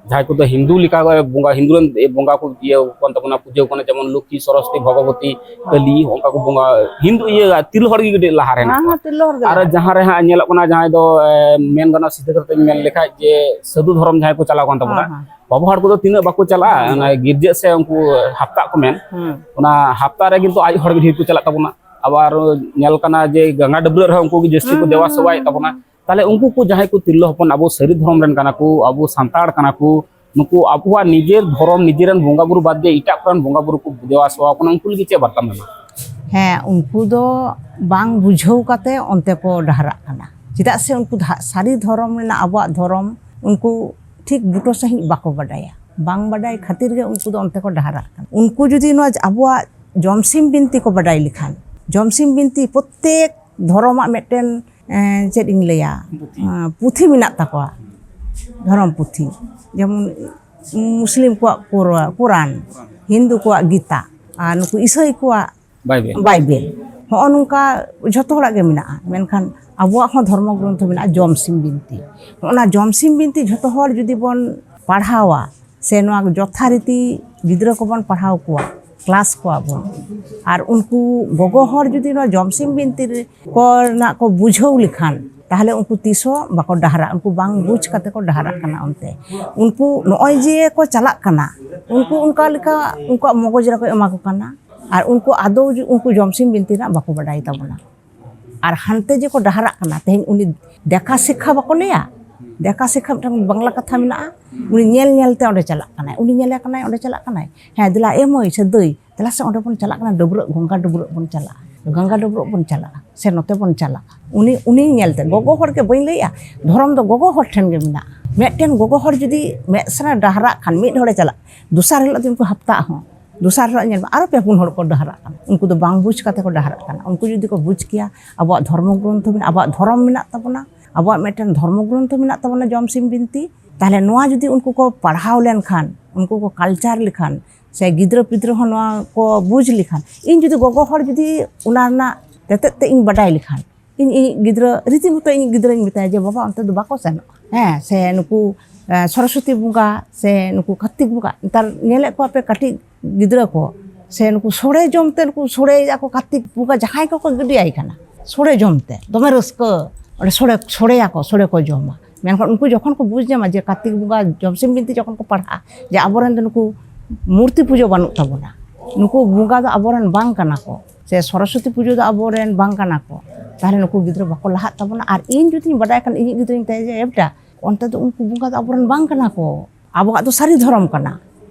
ᱡᱟᱦᱟᱸᱭ ᱠᱚᱫᱚ ᱦᱤᱱᱫᱩ ᱞᱮᱠᱟ ᱵᱚᱸᱜᱟ, ᱦᱤᱱᱫᱩ ᱨᱮᱱ ᱵᱚᱸᱜᱟ ᱠᱚ ᱤᱭᱟᱹ ᱠᱟᱱ ᱛᱟᱵᱚᱱᱟ, ᱯᱩᱡᱟᱹ ᱠᱟᱱᱟ, ᱡᱮᱢᱚᱱ ᱞᱚᱠᱠᱷᱤ, ᱥᱚᱨᱚᱥᱚᱛᱤ, ᱵᱷᱚᱜᱚᱵᱚᱛᱤ, ᱠᱟᱹᱞᱤ, ᱚᱱᱠᱟ ᱠᱚ ᱵᱚᱸᱜᱟ, ᱦᱤᱱᱫᱩ ᱤᱭᱟᱹ ᱛᱤᱨᱞᱟᱹ ᱦᱚᱲ ᱜᱮ ᱠᱟᱹᱴᱤᱡ ᱞᱟᱦᱟ ᱨᱮ ᱦᱮᱱᱟᱜ ᱦᱮᱸ, ᱠᱚᱣᱟ᱾ ᱦᱮᱸ, ᱛᱤᱨᱞᱟᱹ ᱦᱚᱲ ᱜᱮ ᱟᱨ ᱞᱟᱦᱟ᱾ ᱡᱟᱦᱟᱸ ᱨᱮ ᱦᱟᱸᱜ ᱧᱮᱞᱚᱜ ᱠᱟᱱᱟ, ᱡᱟᱦᱟᱸᱭ ᱫᱚ ᱮ, ᱢᱮᱱ ᱜᱟᱱᱚᱜᱼᱟ, ᱥᱤᱫᱷᱟᱹ ᱠᱟᱛᱷᱟᱧ ᱢᱮᱱ ᱞᱮᱠᱷᱟᱡ ᱡᱮ ᱥᱟᱹᱫᱷᱩ ᱫᱷᱚᱨᱚᱢ ᱡᱟᱦᱟᱸᱭ ᱠᱚ ᱪᱟᱞᱟᱣ ᱠᱟᱱ ᱛᱟᱵᱚᱱᱟ, ᱦᱮᱸ, ᱦᱮᱸ᱾ ᱵᱟᱵᱟ ᱦᱚᱲ ᱠᱚᱫᱚ ᱛᱤᱱᱟᱹᱜ ᱵᱟᱠᱚ ᱪᱟᱞᱟᱜᱼᱟ, ᱦᱮᱸ᱾ ᱚᱱᱟ ᱜᱤᱨᱡᱟᱹ ᱥᱮ ᱩᱱᱠᱩ ᱦᱟᱯᱛᱟ ᱠᱚ ᱢᱮᱱ, ᱦᱮᱸ᱾ ᱚᱱᱟ ᱦᱟᱯᱛᱟ ᱨᱮ ᱠᱤᱱᱛᱩ ᱟᱡ ᱦᱚᱲ ᱜᱮ ᱰᱷᱮᱨ ᱠᱚ ᱪᱟᱞᱟᱜ ᱛᱟᱵᱚᱱᱟ᱾ ᱟᱵᱟᱨ ᱧᱮᱞ ᱠᱟᱱᱟ ᱡᱮ ᱜᱟᱝᱜᱟ ᱰᱟᱹᱵᱽᱨᱟᱹᱜ ᱨᱮᱦᱚᱸ ᱩᱱᱠᱩ ᱜᱮ ᱡᱟᱹᱥᱛᱤ ᱠᱚ ᱦᱩᱸ, ᱫᱮᱵᱟ ᱦᱩᱸ, ᱥᱮᱵᱟᱭᱮᱫ ᱦᱩᱸ, ᱛᱟᱵᱚᱱᱟ᱾ ᱦᱩᱸ᱾ ᱛᱟᱦᱞᱮ ᱩᱱᱠᱩ ᱠᱚ ᱡᱟᱦᱟᱸᱭ ᱠᱚ ᱛᱤᱨᱞᱟᱹ ᱦᱚᱯᱚᱱ ᱟᱵᱚ ᱥᱟᱹᱨᱤ ᱫᱷᱚᱨᱚᱢ ᱨᱮᱱ ᱠᱟᱱᱟ ᱠᱚ, ᱟᱵᱚ ᱥᱟᱱᱛᱟᱲ ᱠᱟᱱᱟ ᱠᱚ, ᱱᱩᱠᱩ ᱟᱵᱚᱣᱟᱜ ᱱᱤᱡᱮᱨ ᱫᱷᱚᱨᱚᱢ, ᱱᱤᱡᱮᱨᱮᱱ ᱵᱚᱸᱜᱟ ᱵᱩᱨᱩ ᱵᱟᱫ ᱫᱤᱭᱮ ᱮᱴᱟᱜ ᱠᱚᱨᱮᱱ ᱵᱚᱸᱜᱟ ᱵᱩᱨᱩ ᱠᱚ ᱫᱮᱵᱟ ᱥᱮᱵᱟ ᱠᱟᱱᱟ, ᱩᱱᱠᱩ ᱞᱟᱹᱜᱤᱫ ᱪᱮᱫ ᱵᱟᱨᱛᱟᱢ ᱮᱢᱟ? ᱦᱮᱸ, ᱩᱱᱠᱩ ᱫᱚ ᱵᱟᱝ ᱵᱩᱡᱷᱟᱹᱣ ᱠᱟᱛᱮ ᱚᱱᱛᱮ ᱠᱚ ᱰᱟᱦᱟᱨᱟᱜ ᱠᱟᱱᱟ᱾ ᱪᱮᱫᱟᱜ ᱥᱮ ᱩᱱᱠᱩ ᱫᱚ ᱦᱟᱸᱜ ᱥᱟᱹᱨᱤ ᱫᱷᱚᱨᱚᱢ ᱨᱮᱱᱟᱜ ᱟᱵᱚᱣᱟᱜ ᱫᱷᱚᱨᱚᱢ ᱩᱱᱠᱩ ᱴᱷᱤᱠ ᱵᱩᱴᱟᱹ ᱥᱟᱺᱦᱤᱡ ᱵᱟᱠᱚ ᱵᱟᱰᱟᱭᱟ᱾ ᱵᱟᱝ ᱵᱟᱰᱟᱭ ᱠᱷᱟᱹᱛᱤᱨ ᱜᱮ ᱩᱱᱠᱩ ᱫᱚ ᱚᱱᱛᱮ ᱠᱚ ᱰᱟᱦᱟᱨᱟᱜ ᱠᱟᱱᱟ᱾ ᱩᱱᱠᱩ ᱡᱩᱫᱤ ᱱᱚᱣᱟ ᱟᱵᱚᱣᱟᱜ ᱡᱚᱢᱥᱤᱢ ᱵᱤᱱᱛᱤ ᱠᱚ ᱵᱟᱰᱟᱭ ᱞᱮᱠᱷᱟᱱ, ᱡᱚᱢᱥᱤᱢ ᱵᱤᱱᱛᱤ ᱯᱨᱚᱛᱮᱠ ᱫᱷᱚᱨᱚᱢᱟᱜ ᱢᱤᱫᱴᱮᱱ, ᱮᱸ, ᱪᱮᱫ ᱤᱧ ᱞᱟᱹᱭᱟ, ᱯᱩᱛᱷᱤ᱾ ᱮᱸ, ᱯᱩᱛᱷᱤ ᱢᱮᱱᱟᱜ ᱛᱟᱠᱚᱣᱟ, ᱫᱷᱚᱨᱚᱢ ᱯᱩᱛᱷᱤ᱾ ᱡᱮᱢᱚᱱ ᱢᱩᱥᱞᱤᱢ ᱠᱚᱣᱟᱜ ᱠᱳᱨᱟ-, ᱠᱳᱨᱟᱱ, ᱦᱤᱱᱫᱩ ᱠᱚᱣᱟᱜ ᱜᱤᱛᱟ, ᱟᱨ ᱱᱩᱠᱩ ᱤᱥᱟᱹᱭ ᱠᱚᱣᱟᱜ ᱵᱟᱭᱵᱮᱞ᱾ ᱵᱟᱭᱵᱮᱞ᱾ ᱦᱚᱸᱜᱼᱚ ᱱᱚᱝᱠᱟ ᱡᱷᱚᱛᱚ ᱦᱚᱲᱟᱜ ᱜᱮ ᱢᱮᱱᱟᱜᱼᱟ᱾ ᱢᱮᱱᱠᱷᱟᱱ ᱟᱵᱚᱣᱟᱜ ᱦᱚᱸ ᱫᱷᱚᱨᱢᱚ ᱜᱨᱚᱱᱛᱷᱚ ᱢᱮᱱᱟᱜᱼᱟ, ᱡᱚᱢ ᱥᱤᱢ ᱵᱤᱱᱛᱤ᱾ ᱚᱱᱟ ᱡᱚᱢ ᱥᱤᱢ ᱵᱤᱱᱛᱤ ᱡᱷᱚᱛᱚ ᱦᱚᱲ ᱡᱩᱫᱤ ᱵᱚᱱ ᱯᱟᱲᱦᱟᱣᱟ ᱥᱮ ᱱᱚᱣᱟ ᱡᱚᱛᱷᱟᱨᱤᱛᱤ ᱜᱤᱫᱽᱨᱟᱹ ᱠᱚᱵᱚᱱ ᱯᱟᱲᱦᱟᱣ ᱠᱚᱣᱟ, ᱠᱞᱟᱥ ᱠᱚᱣᱟ ᱵᱚᱱ, ᱟᱨ ᱩᱱᱠᱩ ᱜᱚᱜᱚ ᱦᱚᱲ ᱡᱩᱫᱤ ᱱᱚᱣᱟ ᱡᱚᱢ ᱥᱤᱢ ᱵᱤᱱᱛᱤ ᱨᱮ ᱠᱚᱨᱮᱱᱟᱜ ᱠᱚ ᱵᱩᱡᱷᱟᱹᱣ ᱞᱮᱠᱷᱟᱱ, ᱛᱟᱦᱚᱞᱮ ᱩᱱᱠᱩ ᱛᱤᱥ ᱦᱚᱸ ᱵᱟᱠᱚ ᱰᱟᱦᱟᱨᱟᱜ, ᱩᱱᱠᱩ ᱵᱟᱝ ᱵᱩᱡᱽ ᱠᱟᱛᱮ ᱠᱚ ᱰᱟᱦᱟᱨᱟᱜ ᱠᱟᱱᱟ᱾ ᱚᱱᱛᱮ ᱩᱱᱠᱩ ᱱᱚᱜᱼᱚᱭ ᱡᱮ ᱠᱚ ᱪᱟᱞᱟᱜ ᱠᱟᱱᱟ, ᱩᱱᱠᱩ ᱚᱱᱠᱟ ᱞᱮᱠᱟ ᱩᱱᱠᱩᱣᱟᱜ ᱢᱚᱜᱚᱡᱽ ᱨᱮᱠᱚ ᱮᱢᱟ ᱠᱚ ᱠᱟᱱᱟ, ᱟᱨ ᱩᱱᱠᱩ ᱟᱫᱚ ᱡᱩ-, ᱩᱱᱠᱩ ᱡᱚᱢ ᱥᱤᱢ ᱵᱤᱱᱛᱤ ᱨᱮᱱᱟᱜ ᱵᱟᱠᱚ ᱵᱟᱰᱟᱭ ᱛᱟᱵᱚᱱᱟ᱾ ᱟᱨ ᱦᱟᱱᱛᱮ ᱡᱮ ᱠᱚ ᱰᱟᱦᱟᱨᱟᱜ ᱠᱟᱱᱟ, ᱛᱮᱦᱮᱧ ᱩᱱᱤ ᱫᱮᱠᱷᱟ ᱥᱤᱠᱷᱟ ᱵᱟᱠᱚ ᱞᱟᱹᱭᱟ? ᱫᱮᱠᱷᱟ ᱥᱤᱠᱷᱟ ᱢᱤᱫᱴᱟᱝ ᱵᱟᱝᱞᱟ ᱠᱟᱛᱷᱟ ᱢᱮᱱᱟᱜᱼᱟ, ᱩᱱᱤ ᱧᱮᱞ ᱧᱮᱞ ᱛᱮ ᱚᱸᱰᱮ ᱪᱟᱞᱟᱜ ᱠᱟᱱᱟᱭ, ᱩᱱᱤ ᱧᱮᱞᱮ ᱠᱟᱱᱟᱭ, ᱚᱸᱰᱮ ᱪᱟᱞᱟᱜ ᱠᱟᱱᱟᱭ, ᱦᱮᱸ, ᱫᱮᱞᱟ ᱮ ᱢᱟᱹᱭ ᱥᱮ ᱫᱟᱹᱭ, ᱫᱮᱞᱟ ᱥᱮ ᱚᱸᱰᱮ ᱵᱚᱱ ᱪᱟᱞᱟᱜ ᱠᱟᱱᱟ, ᱰᱟᱹᱵᱽᱨᱟᱹᱜ, ᱜᱚᱝᱜᱟ ᱰᱟᱹᱵᱽᱨᱟᱹᱜ ᱵᱚᱱ ᱪᱟᱞᱟᱜᱼᱟ, ᱜᱚᱝᱜᱟ ᱰᱟᱹᱵᱽᱨᱟᱹᱜ ᱵᱚᱱ ᱪᱟᱞᱟᱜᱼᱟ, ᱥᱮ ᱱᱚᱛᱮ ᱵᱚᱱ ᱪᱟᱞᱟᱜᱼᱟ᱾ ᱩᱱᱤ, ᱩᱱᱤ ᱧᱮᱞ ᱛᱮ, ᱜᱚᱜᱚ ᱦᱚᱲ ᱜᱮ ᱵᱟᱹᱧ ᱞᱟᱹᱭᱮᱜᱼᱟ, ᱫᱷᱚᱨᱚᱢ ᱫᱚ ᱜᱚᱜᱚ ᱦᱚᱲ ᱴᱷᱮᱱ ᱜᱮ ᱢᱮᱱᱟᱜᱼᱟ᱾ ᱢᱤᱫᱴᱮᱱ ᱜᱚᱜᱚ ᱦᱚᱲ ᱡᱩᱫᱤ ᱢᱮᱫ ᱥᱟᱨᱟ ᱰᱟᱦᱟᱨᱟᱜ ᱠᱷᱟᱱ, ᱢᱤᱫ ᱦᱚᱲᱮ ᱪᱟᱞᱟᱜ, ᱫᱚᱥᱟᱨ ᱦᱤᱞᱳᱜ ᱫᱤᱱ ᱠᱚ ᱦᱟᱯᱛᱟᱜ ᱦᱚᱸ, ᱫᱚᱥᱟᱨ ᱦᱤᱞᱳᱜ ᱧᱮᱞ ᱢᱮ ᱟᱨᱚ ᱯᱮ ᱯᱩᱱ ᱦᱚᱲ ᱠᱚ ᱰᱟᱦᱟᱨᱟᱜ ᱠᱟᱱᱟ᱾ ᱩᱱᱠᱩ ᱫᱚ ᱵᱟᱝ ᱵᱩᱡᱽ ᱠᱟᱛᱮ ᱠᱚ ᱰᱟᱦᱟᱨᱟᱜ ᱠᱟᱱᱟ᱾ ᱩᱱᱠᱩ ᱡᱩᱫᱤ ᱠᱚ ᱵᱩᱡᱽ ᱠᱮᱭᱟ, ᱟᱵᱚᱣᱟᱜ ᱫᱷᱚᱨᱢᱚ ᱜᱨᱚᱱᱛᱷᱚ ᱢᱮᱱᱟᱜᱼᱟ, ᱟᱵᱚᱣᱟᱜ ᱫᱷᱚᱨᱚᱢ ᱢᱮᱱᱟᱜ ᱛᱟᱵᱚᱱᱟ, ᱟᱵᱚᱣᱟᱜ ᱢᱤᱫᱴᱮᱱ ᱫᱷᱚᱨᱢᱚ ᱜᱨᱚᱱᱛᱷᱚ ᱢᱮᱱᱟᱜ ᱛᱟᱵᱚᱱᱟ, ᱡᱚᱢ ᱥᱤᱢ ᱵᱤᱱᱛᱤ, ᱛᱟᱦᱞᱮ ᱱᱚᱣᱟ ᱡᱩᱫᱤ ᱩᱱᱠᱩ ᱠᱚ ᱯᱟᱲᱦᱟᱣ ᱞᱮᱱᱠᱷᱟᱱ, ᱩᱱᱠᱩ ᱠᱚ ᱠᱟᱞᱪᱟᱨ ᱞᱮᱠᱷᱟᱱ, ᱥᱮ ᱜᱤᱫᱽᱨᱟᱹ ᱯᱤᱫᱽᱨᱟᱹ ᱦᱚᱸ ᱱᱚᱣᱟ ᱠᱚ ᱵᱩᱡᱽ ᱞᱮᱠᱷᱟᱱ, ᱤᱧ ᱡᱩᱫᱤ ᱜᱚᱜᱚ ᱦᱚᱲ ᱡᱩᱫᱤ ᱚᱱᱟ ᱨᱮᱱᱟᱜ ᱛᱮᱛᱮᱫ ᱛᱮ ᱤᱧ ᱵᱟᱰᱟᱭ ᱞᱮᱠᱷᱟᱱ, ᱤᱧ ᱤᱧᱤᱡ ᱜᱤᱫᱽᱨᱟᱹ ᱨᱤᱛᱤᱢᱚᱛᱚ ᱤᱧᱤᱡ ᱜᱤᱫᱽᱨᱟᱹᱧ ᱢᱮᱛᱟᱭᱟ ᱡᱮ, "ᱵᱟᱵᱟ, ᱚᱱᱛᱮ ᱫᱚ ᱵᱟᱠᱚ ᱥᱮᱱᱚᱜᱼᱟ, ᱦᱮᱸ, ᱥᱮ ᱱᱩᱠᱩ, ᱮ, ᱥᱚᱨᱚᱥᱚᱛᱤ ᱵᱚᱸᱜᱟ ᱥᱮ ᱱᱩᱠᱩ ᱠᱟᱨᱛᱤᱠ ᱵᱚᱸᱜᱟ, ᱱᱮᱛᱟᱨ ᱧᱮᱞᱮᱫ ᱠᱚᱣᱟ ᱯᱮ ᱠᱟᱹᱴᱤᱡ ᱜᱤᱫᱽᱨᱟᱹ ᱠᱚ, ᱥᱮ ᱱᱩᱠᱩ ᱥᱚᱲᱮ ᱡᱚᱢ ᱛᱮ ᱱᱩᱠᱩ ᱥᱚᱲᱮᱭᱮᱫᱼᱟ ᱠᱚ ᱠᱟᱨᱛᱤᱠ ᱵᱚᱸᱜᱟ ᱡᱟᱦᱟᱸᱭ ᱠᱚᱠᱚ ᱜᱤᱰᱤᱭᱟᱭ ᱠᱟᱱᱟ ᱥᱚᱲᱮ ᱡᱚᱢ ᱛᱮ, ᱫᱚᱢᱮ ᱨᱟᱹᱥᱠᱟᱹ, ᱚᱸᱰᱮ ᱥᱚᱲᱮ, ᱥᱚᱲᱮᱭᱟᱠᱚ, ᱥᱚᱲᱮ ᱠᱚ ᱡᱚᱢᱟ᱾" ᱢᱮᱱᱠᱷᱟᱱ ᱩᱱᱠᱩ ᱡᱚᱠᱷᱚᱱ ᱠᱚ ᱵᱩᱡᱽ ᱧᱟᱢᱟ ᱡᱮ ᱠᱟᱨᱛᱤᱠ ᱵᱚᱸᱜᱟ ᱡᱚᱢ ᱥᱤᱢ ᱵᱤᱱᱛᱤ ᱡᱚᱠᱷᱚᱱ ᱠᱚ ᱯᱟᱲᱦᱟᱜᱼᱟ, ᱡᱮ ᱟᱵᱚᱨᱮᱱ ᱫᱚ ᱱᱩᱠᱩ ᱢᱩᱨᱛᱤ ᱯᱩᱡᱟᱹ ᱵᱟᱹᱱᱩᱜ ᱛᱟᱵᱚᱱᱟ, ᱱᱩᱠᱩ ᱵᱚᱸᱜᱟ ᱫᱚ ᱟᱵᱚᱨᱮᱱ ᱵᱟᱝ ᱠᱟᱱᱟ ᱠᱚ, ᱥᱮ ᱥᱚᱨᱚᱥᱚᱛᱤ ᱯᱩᱡᱟᱹ ᱫᱚ ᱟᱵᱚᱨᱮᱱ ᱵᱟᱝ ᱠᱟᱱᱟ ᱠᱚ, ᱛᱟᱦᱚᱞᱮ ᱱᱩᱠᱩ ᱜᱤᱫᱽᱨᱟᱹ ᱵᱟᱠᱚ ᱞᱟᱦᱟᱜ ᱛᱟᱵᱚᱱᱟ᱾ ᱟᱨ ᱤᱧ ᱡᱩᱫᱤᱧ ᱵᱟᱰᱟᱭ ᱠᱷᱟᱱ, ᱤᱧᱤᱡ ᱜᱤᱫᱽᱨᱟᱹᱧ ᱢᱮᱛᱟᱭᱟ ᱡᱮ, "ᱮ ᱵᱮᱴᱟ, ᱚᱱᱛᱮ ᱫᱚ ᱩᱱᱠᱩ ᱵᱚᱸᱜᱟ ᱫᱚ ᱟᱵᱚᱨᱮᱱ ᱵᱟᱝ ᱠᱟᱱᱟ ᱠᱚ, ᱟᱵᱚᱣᱟᱜ ᱫᱚ ᱥᱟᱹᱨᱤ ᱫᱷᱚᱨᱚᱢ ᱠᱟᱱᱟ,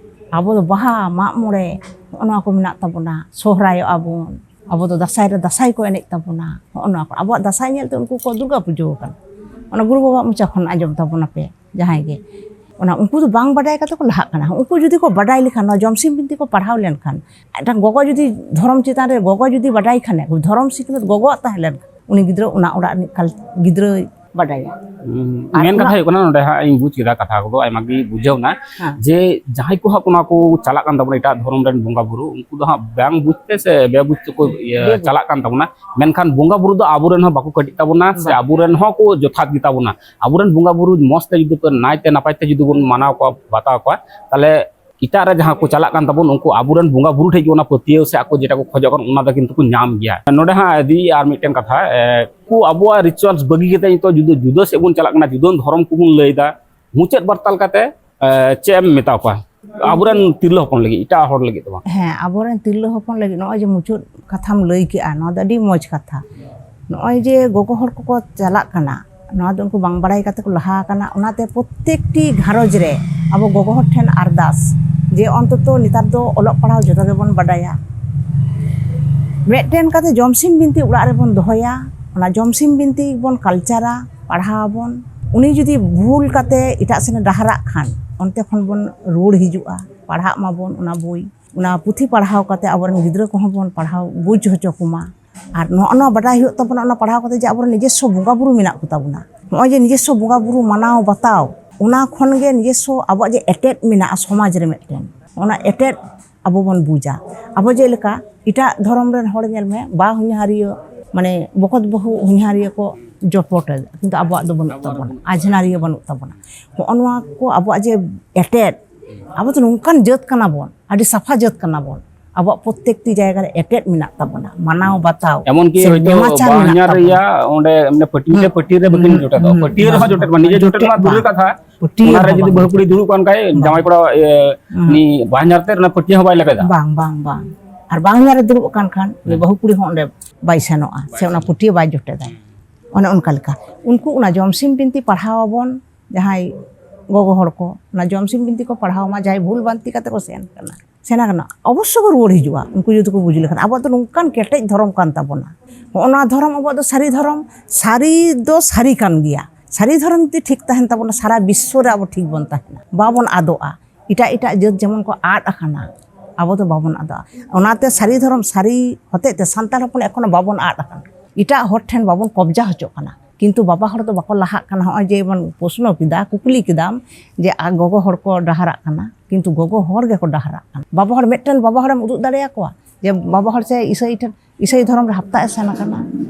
ᱟᱵᱚ ᱫᱚ ᱵᱟᱦᱟ, ᱢᱟᱜ ᱢᱚᱬᱮ, ᱱᱚᱜᱼᱚ ᱱᱚᱣᱟ ᱠᱚ ᱢᱮᱱᱟᱜ ᱛᱟᱵᱚᱱᱟ, ᱥᱚᱦᱨᱟᱭᱚᱜᱼᱟ ᱵᱚᱱ, ᱟᱵᱚ ᱫᱚ ᱫᱟᱸᱥᱟᱭ ᱨᱮ ᱫᱟᱸᱥᱟᱭ ᱠᱚ ᱮᱱᱮᱡ ᱛᱟᱵᱚᱱᱟ, ᱱᱚᱜᱼᱚ ᱱᱚᱣᱟ ᱠᱚ, ᱟᱵᱚᱣᱟᱜ ᱫᱟᱸᱥᱟᱭ ᱧᱮᱞ ᱛᱮ ᱩᱱᱠᱩ ᱠᱚ ᱫᱩᱨᱜᱟ ᱯᱩᱡᱟᱹ ᱟᱠᱟᱱᱟ᱾" ᱚᱱᱟ ᱜᱩᱨᱩ ᱵᱟᱵᱟᱣᱟᱜ ᱢᱚᱪᱟ ᱠᱷᱚᱱ ᱟᱸᱡᱚᱢ ᱛᱟᱵᱚᱱᱟᱯᱮ ᱡᱟᱦᱟᱸᱭ ᱜᱮ, ᱚᱱᱟ ᱩᱱᱠᱩ ᱫᱚ ᱵᱟᱝ ᱵᱟᱰᱟᱭ ᱠᱟᱛᱮ ᱠᱚ ᱞᱟᱦᱟᱜ ᱠᱟᱱᱟ᱾ ᱩᱱᱠᱩ ᱡᱩᱫᱤ ᱠᱚ ᱵᱟᱰᱟᱭ ᱞᱮᱠᱷᱟᱱ, ᱱᱚᱣᱟ ᱡᱚᱢᱥᱤᱢ ᱵᱤᱱᱛᱤ ᱠᱚ ᱯᱟᱲᱦᱟᱣ ᱞᱮᱱᱠᱷᱟᱱ, ᱢᱤᱫᱴᱟᱝ ᱜᱚᱜᱚ ᱡᱩᱫᱤ ᱫᱷᱚᱨᱚᱢ ᱪᱮᱛᱟᱱ ᱨᱮ ᱜᱚᱜᱚ ᱡᱩᱫᱤ ᱵᱟᱰᱟᱭ ᱠᱷᱟᱱᱮ, ᱫᱷᱚᱨᱚᱢ ᱥᱤᱠᱷᱱᱟᱹᱛ ᱜᱚᱜᱚᱣᱟᱜ ᱛᱟᱦᱮᱸ ᱞᱮᱱᱠᱷᱟᱱ, ᱩᱱᱤ ᱜᱤᱫᱽᱨᱟᱹ ᱚᱱᱟ ᱚᱲᱟᱜ ᱨᱤᱱᱤᱡ ᱠᱟᱞ-, ᱜᱤᱫᱽᱨᱟᱹᱭ ᱵᱟᱰᱟᱭᱟ᱾ ᱢᱮᱱ ᱠᱟᱛᱷᱟ ᱦᱩᱭᱩᱜ ᱠᱟᱱᱟ, ᱱᱚᱰᱮ ᱦᱟᱸᱜ ᱤᱧ ᱵᱩᱡᱽ ᱠᱮᱫᱟ ᱠᱟᱛᱷᱟ ᱠᱚᱫᱚ ᱟᱭᱢᱟ ᱜᱮ ᱵᱩᱡᱷᱟᱹᱣ ᱮᱱᱟ᱾ ᱡᱮ ᱡᱟᱦᱟᱸᱭ ᱠᱚ ᱦᱟᱸᱜ ᱚᱱᱟ ᱠᱚ ᱪᱟᱞᱟᱜ ᱠᱟᱱ ᱛᱟᱵᱚᱱᱟ ᱮᱴᱟᱜ ᱫᱷᱚᱨᱚᱢ ᱨᱮᱱ ᱵᱚᱸᱜᱟ ᱵᱩᱨᱩ, ᱩᱱᱠᱩ ᱫᱚ ᱦᱟᱸᱜ ᱵᱟᱝ ᱵᱩᱡᱽ ᱛᱮ ᱥᱮ ᱵᱮᱵᱩᱡᱽ ᱛᱮᱠᱚ ᱤᱭᱟᱹ ᱪᱟᱞᱟᱜ ᱠᱟᱱ ᱛᱟᱵᱚᱱᱟ᱾ ᱢᱮᱱᱠᱷᱟᱱ ᱵᱚᱸᱜᱟ ᱵᱩᱨᱩ ᱫᱚ ᱟᱵᱚᱨᱮᱱ ᱦᱚᱸ ᱵᱟᱠᱚ ᱠᱟᱹᱴᱤᱡ ᱛᱟᱵᱚᱱᱟ ᱥᱮ ᱟᱵᱚᱨᱮᱱ ᱦᱚᱸ ᱠᱚ ᱡᱚᱛᱷᱟᱛ ᱜᱮᱛᱟ ᱵᱚᱱᱟ᱾ ᱟᱵᱚᱨᱮᱱ ᱵᱚᱸᱜᱟ ᱵᱩᱨᱩ ᱢᱚᱸᱡᱽ ᱛᱮ ᱡᱩᱫᱤ ᱠᱚ ᱱᱟᱭᱛᱮ ᱱᱟᱯᱟᱭ ᱛᱮ ᱡᱩᱫᱤ ᱵᱚᱱ ᱢᱟᱱᱟᱣ ᱠᱚᱣᱟ, ᱵᱟᱛᱟᱣ ᱠᱚᱣᱟ, ᱛᱟᱦᱞᱮ ᱮᱴᱟᱜ ᱨᱮ ᱡᱟᱦᱟᱸ ᱠᱚ ᱪᱟᱞᱟᱜ ᱠᱟᱱ ᱛᱟᱵᱚᱱ, ᱩᱱᱠᱩ ᱟᱵᱚᱨᱮᱱ ᱵᱚᱸᱜᱟ ᱵᱩᱨᱩ ᱴᱷᱮᱡ ᱜᱮ ᱚᱱᱟ ᱯᱟᱹᱛᱭᱟᱹᱣ ᱥᱮ ᱟᱠᱚ ᱡᱮᱴᱟ ᱠᱚ ᱠᱷᱚᱡᱚᱜ ᱠᱟᱱ, ᱚᱱᱟ ᱫᱚ ᱠᱤᱱᱛᱩ ᱠᱚ ᱧᱟᱢ ᱜᱮᱭᱟ᱾ ᱱᱚᱰᱮ ᱦᱟᱸᱜ ᱤᱫᱤ ᱟᱨ ᱢᱤᱫᱴᱮᱱ ᱠᱟᱛᱷᱟ, ᱮ, ᱩᱱᱠᱩ ᱟᱵᱚᱣᱟᱜ rituals ᱵᱟᱹᱜᱤ ᱠᱟᱛᱮ ᱱᱤᱛᱚᱜ ᱡᱩᱫᱟᱹ, ᱡᱩᱫᱟᱹ ᱥᱮᱫ ᱵᱚᱱ ᱪᱟᱞᱟᱜ ᱠᱟᱱᱟ, ᱡᱩᱫᱟᱹᱱ ᱫᱷᱚᱨᱚᱢ ᱠᱚᱵᱚᱱ ᱞᱟᱹᱭ ᱮᱫᱟ᱾ ᱢᱩᱪᱟᱹᱫ ᱵᱟᱨᱛᱟ ᱞᱮᱠᱟᱛᱮ, ᱮ, ᱪᱮᱫ ᱮᱢ ᱢᱮᱛᱟ ᱠᱚᱣᱟ ᱟᱵᱚᱨᱮᱱ ᱛᱤᱨᱞᱟᱹ ᱦᱚᱯᱚᱱ ᱞᱟᱹᱜᱤᱫ, ᱮᱴᱟᱜ ᱦᱚᱲ ᱞᱟᱹᱜᱤᱫ ᱫᱚ ᱵᱟᱝ? ᱦᱮᱸ, ᱟᱵᱚᱨᱮᱱ ᱛᱤᱨᱞᱟᱹ ᱦᱚᱯᱚᱱ ᱞᱟᱹᱜᱤᱫ ᱱᱚᱜᱼᱚᱭ ᱡᱮ ᱢᱩᱪᱟᱹᱫ ᱠᱟᱛᱷᱟᱢ ᱞᱟᱹᱭ ᱠᱮᱜᱼᱟ, ᱱᱚᱣᱟ ᱫᱚ ᱟᱹᱰᱤ ᱢᱚᱡᱽ ᱠᱟᱛᱷᱟ᱾ ᱱᱚᱜᱼᱚᱭ ᱡᱮ ᱜᱚᱜᱚ ᱦᱚᱲ ᱠᱚᱠᱚ ᱪᱟᱞᱟᱜ ᱠᱟᱱᱟ, ᱱᱚᱣᱟ ᱫᱚ ᱩᱱᱠᱩ ᱵᱟᱝ ᱵᱟᱲᱟᱭ ᱠᱟᱛᱮ ᱠᱚ ᱞᱟᱦᱟ ᱟᱠᱟᱱᱟ᱾ ᱚᱱᱟᱛᱮ ᱯᱨᱚᱛᱛᱮᱠᱴᱤ ᱜᱷᱟᱨᱚᱸᱡᱽ ᱨᱮ ᱟᱵᱚ ᱜᱚᱜᱚ ᱦᱚᱲ ᱴᱷᱮᱱ ᱟᱨᱫᱟᱥ ᱡᱮ ᱚᱱᱛᱚᱛᱚ ᱱᱮᱛᱟᱨ ᱫᱚ ᱚᱞᱚᱜ ᱯᱟᱲᱦᱟᱣ ᱡᱚᱛᱚ ᱜᱮᱵᱚᱱ ᱵᱟᱰᱟᱭᱟ, ᱢᱤᱫᱴᱮᱱ ᱠᱟᱛᱮ ᱡᱚᱢᱥᱤᱢ ᱵᱤᱱᱛᱤ ᱚᱲᱟᱜ ᱨᱮᱵᱚᱱ ᱫᱚᱦᱚᱭᱟ, ᱚᱱᱟ ᱡᱚᱢᱥᱤᱢ ᱵᱤᱱᱛᱤ ᱵᱚᱱ ᱠᱟᱞᱪᱟᱨᱟ, ᱯᱟᱲᱦᱟᱣ ᱟᱵᱚᱱ᱾ ᱩᱱᱤ ᱡᱩᱫᱤ ᱵᱷᱩᱞ ᱠᱟᱛᱮ ᱮᱴᱟᱜ ᱥᱮᱱᱮ ᱰᱟᱦᱟᱨᱟᱜ ᱠᱷᱟᱱ, ᱚᱱᱛᱮ ᱠᱷᱚᱱ ᱵᱚᱱ ᱨᱩᱣᱟᱹᱲ ᱦᱤᱡᱩᱜᱼᱟ, ᱯᱟᱲᱦᱟᱜ ᱢᱟᱵᱚᱱ ᱚᱱᱟ ᱵᱳᱭ, ᱚᱱᱟ ᱯᱩᱛᱷᱤ ᱯᱟᱲᱦᱟᱣ ᱠᱟᱛᱮ ᱟᱵᱚᱨᱮᱱ ᱜᱤᱫᱽᱨᱟᱹ ᱠᱚᱦᱚᱸ ᱵᱚᱱ ᱯᱟᱲᱦᱟᱣ ᱵᱩᱡᱽ ᱦᱚᱪᱚ ᱠᱚᱢᱟ᱾ ᱟᱨ ᱱᱚᱜᱼᱚ ᱱᱚᱣᱟ ᱵᱟᱰᱟᱭ ᱦᱩᱭᱩᱜ ᱛᱟᱵᱚᱱᱟ, ᱚᱱᱟ ᱯᱟᱲᱦᱟᱣ ᱠᱟᱛᱮ ᱡᱮ ᱟᱵᱚᱨᱮᱱ ᱱᱤᱡᱮᱥᱥᱚ ᱵᱚᱸᱜᱟ ᱵᱩᱨᱩ ᱢᱮᱱᱟᱜ ᱠᱚ ᱛᱟᱵᱚᱱᱟ, ᱱᱚᱜᱼᱚᱭ ᱡᱮ ᱱᱤᱡᱮᱥᱥᱚ ᱵᱚᱸᱜᱟ ᱵᱩᱨᱩ ᱢᱟᱱᱟᱣ ᱵᱟᱛᱟᱣ, ᱚᱱᱟ ᱠᱷᱚᱱ ᱜᱮ ᱱᱤᱡᱮᱥᱥᱚ ᱟᱵᱚᱣᱟᱜ ᱡᱮ ᱮᱴᱮᱫ ᱢᱮᱱᱟᱜᱼᱟ ᱥᱚᱢᱟᱡᱽ ᱨᱮ ᱢᱤᱫᱴᱮᱱ, ᱚᱱᱟ ᱮᱴᱮᱫ ᱟᱵᱚ ᱵᱚᱱ ᱵᱩᱡᱟ᱾ ᱟᱵᱚ ᱡᱮᱞᱮᱠᱟ ᱮᱴᱟᱜ ᱫᱷᱚᱨᱚᱢ ᱨᱮᱱ ᱦᱚᱲ ᱧᱮᱞ ᱢᱮ, ᱵᱟ ᱦᱚᱧᱦᱟᱨᱤᱭᱟᱹ, ᱢᱟᱱᱮ ᱵᱚᱠᱚᱛ ᱵᱟᱹᱦᱩ ᱦᱚᱧᱦᱟᱨᱤᱭᱟᱹ ᱠᱚ ᱡᱚᱯᱚᱴ ᱮᱫᱟ, ᱠᱤᱱᱛᱩ ᱟᱵᱚᱣᱟᱜ ᱫᱚ ᱵᱟᱹᱱᱩᱜ ᱛᱟᱵᱚᱱᱟ, ᱟᱡᱷᱱᱟᱨᱤᱭᱟᱹ ᱵᱟᱹᱱᱩᱜ ᱛᱟᱵᱚᱱᱟ᱾ ᱦᱚᱸᱜᱼᱚ ᱱᱚᱣᱟ ᱠᱚ ᱟᱵᱚᱣᱟᱜ ᱡᱮ ᱮᱴᱮᱫ, ᱟᱵᱚ ᱫᱚ ᱱᱚᱝᱠᱟᱱ ᱡᱟᱹᱛ ᱠᱟᱱᱟ ᱵᱚᱱ, ᱟᱹᱰᱤ ᱥᱟᱯᱷᱟ ᱡᱟᱹᱛ ᱠᱟᱱᱟ ᱵᱚᱱ, ᱟᱵᱚᱣᱟᱜ ᱯᱨᱚᱛᱛᱮᱠᱴᱤ ᱡᱟᱭᱜᱟ ᱨᱮ ᱮᱴᱮᱫ ᱢᱮᱱᱟᱜ ᱛᱟᱵᱚᱱᱟ, ᱢᱟᱱᱟᱣ ᱵᱟᱛᱟᱣ᱾ ᱮᱢᱚᱱᱠᱤ ᱥᱮ ᱦᱚᱭᱛᱳ ᱱᱮᱢᱟᱪᱟᱨ ᱵᱟᱦᱚ ᱢᱮᱱᱟᱜ ᱧᱟᱨ ᱛᱟᱵᱚᱱᱟ᱾ ᱨᱮᱭᱟᱜ ᱚᱸᱰᱮ ᱢᱟᱱᱮ ᱯᱟᱹᱴᱭᱟᱹ ᱦᱩᱸ᱾ ᱨᱮ, ᱯᱟᱹᱴᱭᱟᱹ ᱨᱮ ᱵᱟᱹᱠᱤᱱ ᱦᱩᱸ, ᱡᱚᱴᱮᱫᱚᱜ, ᱦᱩᱸ, ᱯᱟᱹᱴᱭᱟᱹ ᱨᱮᱦᱚᱸ ᱵᱟᱝ, ᱡᱚᱴᱮᱫ ᱢᱟ ᱱᱤᱡᱮ ᱡᱚᱴᱮᱫ ᱡᱚᱴᱮᱫ ᱢᱟ ᱫᱩᱨ ᱨᱮ ᱵᱟᱝ᱾ ᱠᱟᱛᱷᱟ᱾ ᱯᱟᱹᱴᱭᱟᱹ ᱚᱱᱟ ᱨᱮ ᱨᱮᱦᱚᱸ ᱡᱩᱫᱤ ᱵᱟᱝ᱾ ᱵᱟᱹᱦᱩ ᱠᱩᱲᱤ ᱫᱩᱲᱩᱵ ᱠᱟᱱ ᱠᱷᱟᱡ ᱵᱟᱝ᱾ ᱡᱟᱶᱟᱭ ᱠᱚᱲᱟ, ᱤᱭᱟᱹ, ᱦᱩᱸ᱾ ᱩᱱᱤ ᱵᱟᱦᱚ ᱧᱟᱨ ᱛᱮ ᱚᱱᱟ ᱯᱟᱹᱴᱭᱟᱹ ᱦᱚᱸ ᱵᱟᱭ ᱞᱮᱵᱮᱫᱟ᱾ ᱵᱟᱝ, ᱵᱟᱝ, ᱵᱟᱝ᱾ ᱟᱨ ᱵᱟᱦᱚ ᱧᱟᱨ ᱨᱮ ᱫᱩᱲᱩᱵ ᱠᱟᱱ ᱠᱷᱟᱱ ᱩᱱᱤ ᱦᱩᱸ᱾ ᱵᱟᱹᱦᱩ ᱠᱩᱲᱤ ᱦᱚᱸ ᱚᱸᱰᱮ ᱵᱟᱭ ᱥᱮᱱᱚᱜᱼᱟ, ᱥᱮ ᱚᱱᱟ ᱯᱟᱹᱴᱭᱟᱹ ᱵᱟᱭ ᱡᱚᱴᱮᱫᱟ᱾ ᱚᱱᱮ ᱚᱱᱠᱟ ᱞᱮᱠᱟ ᱩᱱᱠᱩ ᱚᱱᱟ ᱡᱚᱢᱥᱤᱢ ᱵᱤᱱᱛᱤ ᱯᱟᱲᱦᱟᱣ ᱟᱵᱚᱱ, ᱡᱟᱦᱟᱸᱭ ᱜᱚᱜᱚ ᱦᱚᱲ ᱠᱚ ᱚᱱᱟ ᱡᱚᱢᱥᱤᱢ ᱵᱤᱱᱛᱤ ᱠᱚ ᱯᱟᱲᱦᱟᱣ ᱢᱟ, ᱡᱟᱦᱟᱸᱭ ᱵᱷᱩᱞ ᱵᱷᱟᱱᱛᱤ ᱠᱟᱛᱮ ᱠᱚ ᱥᱮᱱ ᱠᱟᱱᱟ, ᱥᱮᱱ ᱟᱠᱟᱱᱟ, ᱚᱵᱚᱥᱥᱚ ᱠᱚ ᱨᱩᱣᱟᱹᱲ ᱦᱤᱡᱩᱜᱼᱟ᱾ ᱩᱱᱠᱩ ᱡᱩᱫᱤ ᱠᱚ ᱵᱩᱡᱽ ᱞᱮᱠᱷᱟᱱ, ᱟᱵᱚᱣᱟᱜ ᱫᱚ ᱱᱚᱝᱠᱟᱱ ᱠᱮᱴᱮᱡ ᱫᱷᱚᱨᱚᱢ ᱠᱟᱱ ᱛᱟᱵᱚᱱᱟ᱾ ᱱᱚᱜᱼᱚ ᱱᱚᱣᱟ ᱫᱷᱚᱨᱚᱢ ᱟᱵᱚᱣᱟᱜ ᱫᱚ ᱥᱟᱹᱨᱤ ᱫᱷᱚᱨᱚᱢ, ᱥᱟᱹᱨᱤ ᱫᱚ ᱥᱟᱹᱨᱤ ᱠᱟᱱ ᱜᱮᱭᱟ᱾ ᱥᱟᱹᱨᱤ ᱫᱷᱚᱨᱚᱢ ᱡᱩᱫᱤ ᱴᱷᱤᱠ ᱛᱟᱦᱮᱱ ᱛᱟᱵᱚᱱᱟ, ᱥᱟᱨᱟ ᱵᱤᱥᱥᱚ ᱨᱮ ᱟᱵᱚ ᱴᱷᱤᱠ ᱵᱚᱱ ᱛᱟᱦᱮᱱᱟ, ᱵᱟᱵᱚᱱ ᱟᱫᱚᱜᱼᱟ᱾ ᱮᱴᱟᱜ ᱮᱴᱟᱜ ᱡᱟᱹᱛ ᱡᱮᱢᱚᱱ ᱠᱚ ᱟᱫ ᱟᱠᱟᱱᱟ, ᱟᱵᱚ ᱫᱚ ᱵᱟᱵᱚᱱ ᱟᱫᱚᱜᱼᱟ᱾ ᱚᱱᱟᱛᱮ ᱥᱟᱹᱨᱤ ᱫᱷᱚᱨᱚᱢ ᱥᱟᱹᱨᱤ ᱦᱚᱛᱮᱡ ᱛᱮ ᱥᱟᱱᱛᱟᱲ ᱦᱚᱯᱚᱱ ᱮᱠᱷᱚᱱᱳ ᱵᱟᱵᱚᱱ ᱟᱫ ᱟᱠᱟᱱᱟ, ᱮᱴᱟᱜ ᱦᱚᱲ ᱴᱷᱮᱱ ᱵᱟᱵᱚᱱ ᱠᱚᱵᱽᱡᱟ ᱦᱚᱪᱚᱜ ᱠᱟᱱᱟ᱾ ᱠᱤᱱᱛᱩ ᱵᱟᱵᱟ ᱦᱚᱲ ᱫᱚ ᱵᱟᱠᱚ ᱞᱟᱦᱟᱜ ᱠᱟᱱᱟ᱾ ᱦᱚᱸᱜᱼᱚᱭ ᱡᱮ ᱵᱚᱱ ᱯᱨᱚᱥᱱᱚ ᱠᱮᱫᱟ, ᱠᱩᱠᱞᱤ ᱠᱮᱫᱟᱢ ᱡᱮ ᱟ, ᱜᱚᱜᱚ ᱦᱚᱲ ᱠᱚ ᱰᱟᱦᱟᱨᱟᱜ ᱠᱟᱱᱟ, ᱠᱤᱱᱛᱩ ᱜᱚᱜᱚ ᱦᱚᱲ ᱜᱮᱠᱚ ᱰᱟᱦᱟᱨᱟᱜ ᱠᱟᱱᱟ᱾ ᱵᱟᱵᱟ ᱦᱚᱲ, ᱢᱤᱫᱴᱮᱱ ᱵᱟᱵᱟ ᱦᱚᱲᱮᱢ ᱩᱫᱩᱜ ᱫᱟᱲᱮᱭᱟᱠᱚᱣᱟ ᱡᱮ ᱵᱟᱵᱟ ᱦᱚᱲ ᱥᱮ ᱤᱥᱟᱹᱭ ᱴᱷᱮᱱ, ᱤᱥᱟᱹᱭ ᱫᱷᱚᱨᱚᱢ ᱨᱮ ᱦᱟᱯᱛᱟ ᱮ ᱥᱮᱱ ᱟᱠᱟᱱᱟ,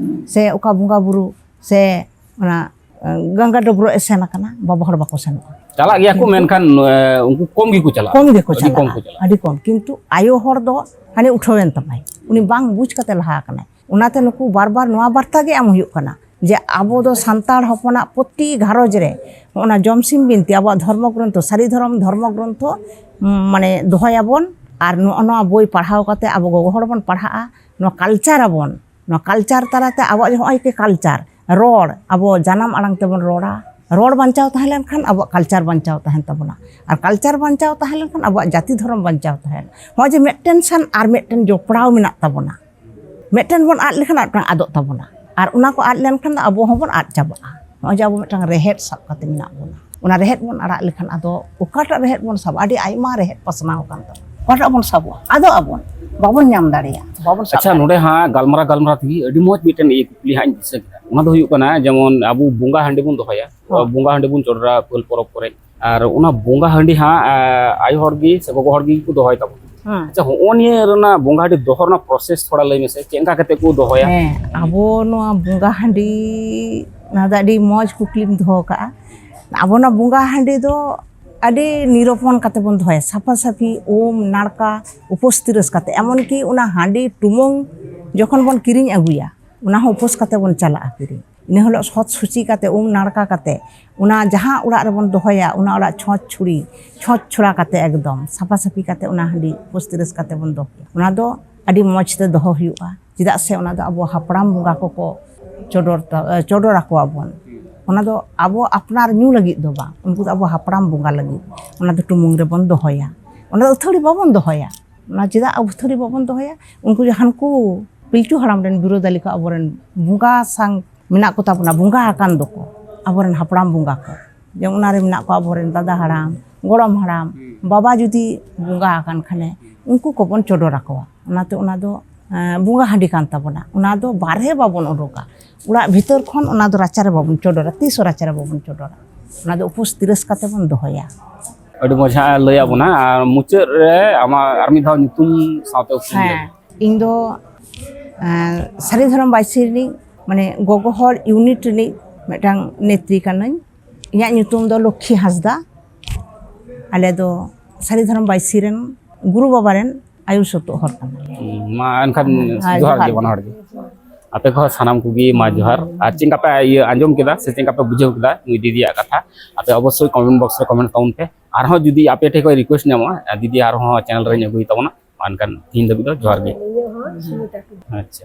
ᱥᱮ ᱚᱠᱟ ᱵᱚᱸᱜᱟ ᱵᱩᱨᱩ ᱥᱮ ᱚᱱᱟ, ᱮ, ᱜᱟᱝᱜᱟ ᱰᱟᱹᱵᱽᱨᱟᱹᱜ ᱮ ᱥᱮᱱ ᱟᱠᱟᱱᱟ, ᱵᱟᱵᱟ ᱦᱚᱲ ᱵᱟᱠᱚ ᱥᱮᱱᱚᱜᱼᱟ᱾ ᱪᱟᱞᱟᱜ ᱜᱮᱭᱟ ᱠᱚ, ᱠᱤᱱᱛᱩ ᱢᱮᱱᱠᱷᱟᱱ, ᱮ, ᱩᱱᱠᱩ ᱠᱚᱢ ᱜᱮᱠᱚ ᱪᱟᱞᱟᱜᱼᱟ᱾ ᱠᱚᱢ ᱜᱮᱠᱚ ᱟᱹᱰᱤ ᱪᱟᱞᱟᱜᱼᱟ᱾ ᱠᱚᱢ ᱠᱚ ᱪᱟᱞᱟᱜᱼᱟ᱾ ᱟᱹᱰᱤ ᱠᱚᱢ᱾ ᱠᱤᱱᱛᱩ ᱟᱭᱳ ᱦᱚᱲ ᱫᱚ ᱦᱟᱱᱮ ᱩᱴᱷᱟᱹᱣᱮᱱ ᱛᱟᱢᱟᱭ, ᱩᱱᱤ ᱵᱟᱝ ᱵᱩᱡᱽ ᱠᱟᱛᱮ ᱞᱟᱦᱟ ᱟᱠᱟᱱᱟᱭ᱾ ᱚᱱᱟᱛᱮ ᱱᱩᱠᱩ ᱵᱟᱨ ᱵᱟᱨ ᱱᱚᱣᱟ ᱵᱟᱨᱛᱟ ᱜᱮ ᱮᱢ ᱦᱩᱭᱩᱜ ᱠᱟᱱᱟ ᱡᱮ ᱟᱵᱚ ᱫᱚ ᱥᱟᱱᱛᱟᱲ ᱦᱚᱯᱚᱱᱟᱜ ᱯᱨᱚᱛᱤ ᱜᱷᱟᱨᱚᱸᱡᱽ ᱨᱮ ᱱᱚᱜᱼᱚ ᱱᱟ ᱡᱚᱢᱥᱤᱢ ᱵᱤᱱᱛᱤ, ᱟᱵᱚᱣᱟᱜ ᱫᱷᱚᱨᱢᱚ ᱜᱨᱚᱱᱛᱷᱚ, ᱥᱟᱹᱨᱤ ᱫᱷᱚᱨᱚᱢ ᱫᱷᱚᱨᱢᱚ ᱜᱨᱚᱱᱛᱷᱚ, ᱩᱢ, ᱢᱟᱱᱮ ᱫᱚᱦᱚᱭᱟᱵᱚᱱ᱾ ᱟᱨ ᱱᱚᱜᱼᱚ ᱱᱚᱣᱟ ᱵᱳᱭ ᱯᱟᱲᱦᱟᱣ ᱠᱟᱛᱮ ᱟᱵᱚ ᱜᱚᱜᱚ ᱦᱚᱲ ᱵᱚᱱ ᱯᱟᱲᱦᱟᱜᱼᱟ, ᱱᱚᱣᱟ ᱠᱟᱞᱪᱟᱨ ᱟᱵᱚᱱ, ᱱᱚᱣᱟ ᱠᱟᱞᱪᱟᱨ ᱛᱟᱞᱟᱛᱮ ᱟᱵᱚᱣᱟᱜ ᱱᱚᱜᱼᱚᱭ ᱠᱤ ᱠᱟᱞᱪᱟᱨ, ᱨᱚᱲ, ᱟᱵᱚ ᱡᱟᱱᱟᱢ ᱟᱲᱟᱝ ᱛᱮᱵᱚᱱ ᱨᱚᱲᱟ᱾ ᱨᱚᱲ ᱵᱟᱧᱪᱟᱣ ᱛᱟᱦᱮᱸ ᱞᱮᱱᱠᱷᱟᱱ ᱟᱵᱚᱣᱟᱜ ᱠᱟᱞᱪᱟᱨ ᱵᱟᱧᱪᱟᱣ ᱛᱟᱦᱮᱱ ᱛᱟᱵᱚᱱᱟ, ᱟᱨ ᱠᱟᱞᱪᱟᱨ ᱵᱟᱧᱪᱟᱣ ᱛᱟᱦᱮᱸ ᱞᱮᱱᱠᱷᱟᱱ ᱟᱵᱚᱣᱟᱜ ᱡᱟᱹᱛᱤ ᱫᱷᱚᱨᱚᱢ ᱵᱟᱧᱪᱟᱣ ᱛᱟᱦᱮᱱᱟ᱾ ᱱᱚᱜᱼᱚᱭ ᱡᱮ ᱢᱤᱫᱴᱮᱱ ᱥᱟᱶ ᱟᱨ ᱢᱤᱫᱴᱮᱱ ᱡᱚᱯᱲᱟᱣ ᱢᱮᱱᱟᱜ ᱛᱟᱵᱚᱱᱟ, ᱢᱤᱫᱴᱮᱱ ᱵᱚᱱ ᱟᱫ ᱞᱮᱠᱷᱟᱱ ᱟᱨ ᱢᱤᱫᱴᱟᱝ ᱟᱫᱚᱜ ᱛᱟᱵᱚᱱᱟ, ᱟᱨ ᱚᱱᱟ ᱠᱚ ᱟᱫ ᱞᱮᱱᱠᱷᱟᱱ ᱫᱚ ᱟᱵᱚ ᱦᱚᱸᱵᱚᱱ ᱟᱫ ᱪᱟᱵᱟᱜᱼᱟ᱾ ᱱᱚᱜᱼᱚᱭ ᱡᱮ ᱟᱵᱚ ᱢᱤᱫᱴᱟᱝ ᱨᱮᱦᱮᱫ ᱥᱟᱵ ᱠᱟᱛᱮ ᱢᱮᱱᱟᱜ ᱵᱚᱱᱟ, ᱚᱱᱟ ᱨᱮᱦᱮᱫ ᱵᱚᱱ ᱟᱲᱟᱜ ᱞᱮᱠᱷᱟᱱ ᱟᱫᱚ ᱚᱠᱟᱴᱟᱜ ᱨᱮᱦᱮᱫ ᱵᱚᱱ ᱥᱟᱵᱟ? ᱟᱹᱰᱤ ᱟᱭᱢᱟ ᱨᱮᱦᱮᱫ ᱯᱟᱥᱱᱟᱣ ᱟᱠᱟᱱ ᱛᱟᱵᱚᱱᱟ, ᱚᱠᱟᱴᱟᱜ ᱵᱚᱱ ᱥᱟᱵᱟ? ᱟᱫᱚ ᱟᱵᱚᱱ ᱵᱟᱵᱚᱱ ᱧᱟᱢ ᱫᱟᱲᱮᱭᱟᱜᱼᱟ, ᱵᱟᱵᱚᱱ ᱥᱟᱵ ᱟᱪᱪᱷᱟ, ᱫᱟᱲᱮᱭᱟᱜᱼᱟ᱾ ᱱᱚᱰᱮ ᱦᱟᱸᱜ ᱜᱟᱞᱢᱟᱨᱟᱣ ᱜᱟᱞᱢᱟᱨᱟᱣ ᱛᱮᱜᱮ ᱟᱹᱰᱤ ᱢᱚᱡᱽ ᱢᱤᱫᱴᱮᱱ ᱤᱭᱟᱹ ᱠᱩᱠᱞᱤ ᱦᱟᱸᱜ ᱤᱧ ᱫᱤᱥᱟᱹ ᱠᱮᱫᱟ᱾ ᱚᱱᱟ ᱫᱚ ᱦᱩᱭᱩᱜ ᱠᱟᱱᱟ, ᱡᱮᱢᱚᱱ ᱟᱵᱚ ᱵᱚᱸᱜᱟ ᱦᱟᱺᱰᱤ ᱵᱚᱱ ᱫᱚᱦᱚᱭᱟ, ᱦᱚᱸ᱾ ᱵᱚᱸᱜᱟ ᱦᱟᱺᱰᱤ ᱵᱚᱱ ᱪᱚᱰᱚᱨᱟ ᱯᱟᱹᱞ ᱯᱚᱨᱚᱵᱽ ᱠᱚᱨᱮ, ᱟᱨ ᱚᱱᱟ ᱵᱚᱸᱜᱟ ᱦᱟᱺᱰᱤ ᱦᱟᱸᱜ, ᱟ, ᱟᱭᱳ ᱦᱚᱲ ᱜᱮ ᱥᱮ ᱜᱚᱜᱚ ᱦᱚᱲ ᱜᱮ ᱠᱚ ᱫᱚᱦᱚᱭ ᱛᱟᱵᱚᱱᱟ᱾ ᱦᱮᱸ᱾ ᱟᱪᱪᱷᱟ, ᱦᱚᱸᱜᱼᱚ ᱱᱤᱭᱟᱹ ᱨᱮᱱᱟᱜ ᱵᱚᱸᱜᱟ ᱦᱟᱺᱰᱤ ᱫᱚᱦᱚ ᱨᱮᱱᱟᱜ ᱯᱨᱚᱥᱮᱥ ᱛᱷᱚᱲᱟ ᱞᱟᱹᱭ ᱢᱮᱥᱮ, ᱪᱮᱫ ᱞᱮᱠᱟ ᱠᱟᱛᱮ ᱠᱚ ᱫᱚᱦᱚᱭᱟ? ᱦᱮᱸ, ᱟᱵᱚ ᱱᱚᱣᱟ ᱵᱚᱸᱜᱟ ᱦᱟᱺᱰᱤ, ᱚᱱᱟ ᱫᱚ ᱟᱹᱰᱤ ᱢᱚᱡᱽ ᱠᱩᱠᱞᱤᱢ ᱫᱚᱦᱚ ᱠᱟᱜᱼᱟ᱾ ᱟᱵᱚ ᱱᱚᱣᱟ ᱵᱚᱸᱜᱟ ᱦᱟᱺᱰᱤ ᱫᱚ ᱟᱹᱰᱤ ᱱᱤᱨᱚᱯᱚᱱ ᱠᱟᱛᱮ ᱵᱚᱱ ᱫᱚᱦᱚᱭᱟ, ᱥᱟᱯᱷᱟ ᱥᱟᱹᱯᱷᱤ, ᱩᱢ ᱱᱟᱲᱠᱟ, ᱩᱯᱟᱹᱥ ᱛᱤᱨᱟᱹᱥ ᱠᱟᱛᱮ᱾ ᱮᱢᱚᱱ ᱠᱤ ᱚᱱᱟ ᱦᱟᱺᱰᱤ ᱴᱩᱢᱟᱹᱝ ᱡᱚᱠᱷᱚᱱ ᱵᱚᱱ ᱠᱤᱨᱤᱧ ᱟᱹᱜᱩᱭᱟ, ᱚᱱᱟ ᱦᱚᱸ ᱩᱯᱟᱹᱥ ᱠᱟᱛᱮ ᱵᱚᱱ ᱪᱟᱞᱟᱜᱼᱟ ᱠᱤᱨᱤᱧ᱾ ᱤᱱᱟᱹ ᱦᱤᱞᱳᱜ ᱥᱚᱛ ᱥᱩᱪᱤ ᱠᱟᱛᱮ, ᱩᱢ ᱱᱟᱲᱠᱟ ᱠᱟᱛᱮ, ᱚᱱᱟ ᱡᱟᱦᱟᱸ ᱚᱲᱟᱜ ᱨᱮᱵᱚᱱ ᱫᱚᱦᱚᱭᱟ, ᱚᱱᱟ ᱚᱲᱟᱜ ᱪᱷᱚᱸᱪ ᱪᱷᱩᱲᱤ, ᱪᱷᱚᱸᱪ ᱪᱷᱚᱲᱟ ᱠᱟᱛᱮ, ᱮᱠᱫᱚᱢ ᱥᱟᱯᱷᱟ ᱥᱟᱹᱯᱷᱤ ᱠᱟᱛᱮ ᱚᱱᱟ ᱦᱟᱺᱰᱤ ᱩᱯᱟᱹᱥ ᱛᱤᱨᱟᱹᱥ ᱠᱟᱛᱮ ᱵᱚᱱ ᱫᱚᱦᱚᱭᱟ᱾ ᱚᱱᱟ ᱫᱚ ᱟᱹᱰᱤ ᱢᱚᱡᱽ ᱛᱮ ᱫᱚᱦᱚ ᱦᱩᱭᱩᱜᱼᱟ, ᱪᱮᱫᱟᱜ ᱥᱮ ᱚᱱᱟ ᱫᱚ ᱟᱵᱚ ᱦᱟᱯᱲᱟᱢ ᱵᱚᱸᱜᱟ ᱠᱚᱠᱚ ᱪᱚᱰᱚᱨ ᱛᱟ-, ᱮ, ᱪᱚᱰᱚᱨ ᱟᱠᱚᱣᱟ ᱵᱚᱱ᱾ ᱚᱱᱟ ᱫᱚ ᱟᱵᱚ ᱟᱯᱱᱟᱨ ᱧᱩ ᱞᱟᱹᱜᱤᱫ ᱫᱚ ᱵᱟᱝ, ᱩᱱᱠᱩ ᱫᱚ ᱟᱵᱚ ᱦᱟᱯᱲᱟᱢ ᱵᱚᱸᱜᱟ ᱞᱟᱹᱜᱤᱫ᱾ ᱚᱱᱟ ᱫᱚ ᱴᱩᱢᱩᱝ ᱨᱮᱵᱚᱱ ᱫᱚᱦᱚᱭᱟ, ᱚᱱᱟ ᱫᱚ ᱟᱹᱛᱷᱟᱹᱲᱤ ᱵᱟᱵᱚᱱ ᱫᱚᱦᱚᱭᱟ᱾ ᱚᱱᱟ ᱪᱮᱫᱟᱜ ᱟᱹᱛᱷᱟᱹᱲᱤ ᱵᱟᱵᱚᱱ ᱫᱚᱦᱚᱭᱟ? ᱩᱱᱠᱩ ᱡᱟᱦᱟᱱ ᱠᱚ ᱯᱤᱞᱪᱩ ᱦᱟᱲᱟᱢ ᱨᱮᱱ ᱵᱤᱨᱳᱫᱟᱞᱤ ᱠᱚ ᱟᱵᱚᱨᱮᱱ ᱵᱚᱸᱜᱟ ᱥᱟᱝ ᱢᱮᱱᱟᱜ ᱠᱚ ᱛᱟᱵᱚᱱᱟ, ᱵᱚᱸᱜᱟ ᱟᱠᱟᱱ ᱫᱚᱠᱚ ᱟᱵᱚᱨᱮᱱ ᱦᱟᱯᱲᱟᱢ ᱵᱚᱸᱜᱟ ᱠᱚ᱾ ᱡᱮᱢᱚᱱ ᱚᱱᱟᱨᱮ ᱢᱮᱱᱟᱜ ᱠᱚᱣᱟ ᱟᱵᱚᱨᱮᱱ ᱫᱟᱫᱟ ᱦᱟᱲᱟᱢ, ᱜᱚᱲᱚᱢ ᱦᱟᱲᱟᱢ, ᱦᱩᱸ᱾ ᱵᱟᱵᱟ ᱡᱩᱫᱤ ᱵᱚᱸᱜᱟ ᱟᱠᱟᱱ ᱠᱷᱟᱱᱮ, ᱦᱩᱸ᱾ ᱩᱱᱠᱩ ᱠᱚᱵᱚᱱ ᱪᱚᱰᱚᱨ ᱟᱠᱚᱣᱟ᱾ ᱚᱱᱟᱛᱮ ᱚᱱᱟ ᱫᱚ ᱮᱸ, ᱵᱚᱸᱜᱟ ᱦᱟᱺᱰᱤ ᱠᱟᱱ ᱛᱟᱵᱚᱱᱟ, ᱚᱱᱟ ᱫᱚ ᱵᱟᱨᱦᱮ ᱵᱟᱵᱚᱱ ᱩᱰᱩᱠᱟ᱾ ᱚᱲᱟᱜ ᱵᱷᱤᱛᱟᱹᱨ ᱠᱷᱚᱱ ᱚᱱᱟ ᱫᱚ ᱨᱟᱪᱟ ᱨᱮ ᱵᱟᱵᱚᱱ ᱪᱚᱰᱚᱨᱟ, ᱛᱤᱥ ᱦᱚᱸ ᱨᱟᱪᱟ ᱨᱮ ᱵᱟᱵᱚᱱ ᱪᱚᱰᱚᱨᱟ᱾ ᱚᱱᱟ ᱫᱚ ᱩᱯᱟᱹᱥ ᱛᱤᱨᱟᱹᱥ ᱠᱟᱛᱮ ᱵᱚᱱ ᱫᱚᱦᱚᱭᱟ᱾ ᱟᱹᱰᱤ ᱢᱚᱡᱽ ᱦᱟᱸᱜ ᱞᱟᱹᱭᱟᱫ ᱵᱚᱱᱟ᱾ ᱟᱨ ᱢᱩᱪᱟᱹᱫ ᱨᱮ ᱟᱢᱟᱜ ᱟᱨ ᱢᱤᱫ ᱫᱷᱟᱣ ᱧᱩᱛᱩᱢ ᱥᱟᱶᱛᱮ ᱩᱯᱨᱩᱢ ᱞᱟᱹᱭ ᱦᱮᱸ, ᱢᱮ᱾ ᱤᱧ ᱫᱚ, ᱮᱸ, ᱥᱟᱹᱨᱤ ᱫᱷᱚᱨᱚᱢ ᱵᱟᱭᱥᱤ ᱨᱤᱱᱤᱡ, ᱢᱟᱱᱮ, ᱜᱚᱜᱚ ᱦᱚᱲ ᱤᱭᱩᱱᱤᱴ ᱨᱤᱱᱤᱡ ᱢᱤᱫᱴᱟᱝ ᱱᱮᱛᱨᱤ ᱠᱟᱹᱱᱟᱹᱧ᱾ ᱤᱧᱟᱹᱜ ᱧᱩᱛᱩᱢ ᱫᱚ ᱞᱚᱠᱠᱷᱤ ᱦᱟᱸᱥᱫᱟ᱾ ᱟᱞᱮ ᱫᱚ ᱥᱟᱹᱨᱤ ᱫᱷᱚᱨᱚᱢ ᱵᱟᱭᱥᱤ ᱨᱮᱱ ᱜᱩᱨᱩ ᱵᱟᱵᱟ ᱨᱮᱱ ᱟᱹᱭᱩᱨ ᱥᱩᱛᱩᱜ ᱦᱚᱲ ᱠᱟᱱᱟᱞᱮ᱾ ᱦᱩᱸ, ᱢᱟ ᱮᱱᱠᱷᱟᱱ ᱦᱮᱸ, ᱡᱚᱦᱟᱨ ᱡᱚᱦᱟᱨ ᱜᱮ ᱜᱮ᱾ ᱵᱟᱱᱟ ᱦᱚᱲ ᱜᱮ᱾ ᱟᱯᱮ ᱠᱚᱦᱚᱸ ᱥᱟᱱᱟᱢ ᱠᱚᱜᱮ ᱢᱟ ᱡᱚᱦᱟᱨ᱾ ᱟᱨ ᱪᱮᱫ ᱞᱮᱠᱟ ᱯᱮ ᱤᱭᱟᱹ ᱟᱸᱡᱚᱢ ᱠᱮᱫᱟ ᱥᱮ ᱪᱮᱫ ᱞᱮᱠᱟ ᱯᱮ ᱵᱩᱡᱷᱟᱹᱣ ᱠᱮᱫᱟ ᱱᱩᱭ ᱫᱤᱫᱤᱭᱟᱜ ᱠᱟᱛᱷᱟ, ᱟᱯᱮ ᱚᱵᱚᱥᱥᱳᱭ ᱠᱚᱢᱮᱱᱴ ᱵᱚᱠᱥ ᱨᱮ ᱠᱚᱢᱮᱱᱴ ᱛᱟᱵᱚᱱ ᱯᱮ᱾ ᱟᱨᱦᱚᱸ ᱡᱩᱫᱤ ᱟᱯᱮ ᱴᱷᱮᱱ ᱠᱷᱚᱱ ᱨᱤᱠᱩᱭᱮᱥᱴ ᱧᱟᱢᱚᱜᱼᱟ, ᱫᱤᱫᱤ ᱟᱨᱦᱚᱸ ᱪᱮᱱᱮᱞ ᱨᱮᱧ ᱟᱹᱜᱩᱭ ᱛᱟᱵᱚᱱᱟ᱾ ᱢᱟ ᱮᱱᱠᱷᱟᱱ ᱛᱤᱦᱤᱧ ᱫᱷᱟᱹᱵᱤᱡ ᱫᱚ ᱡᱚᱦᱟᱨ ᱜᱮ᱾ ᱟᱪᱪᱷᱟ᱾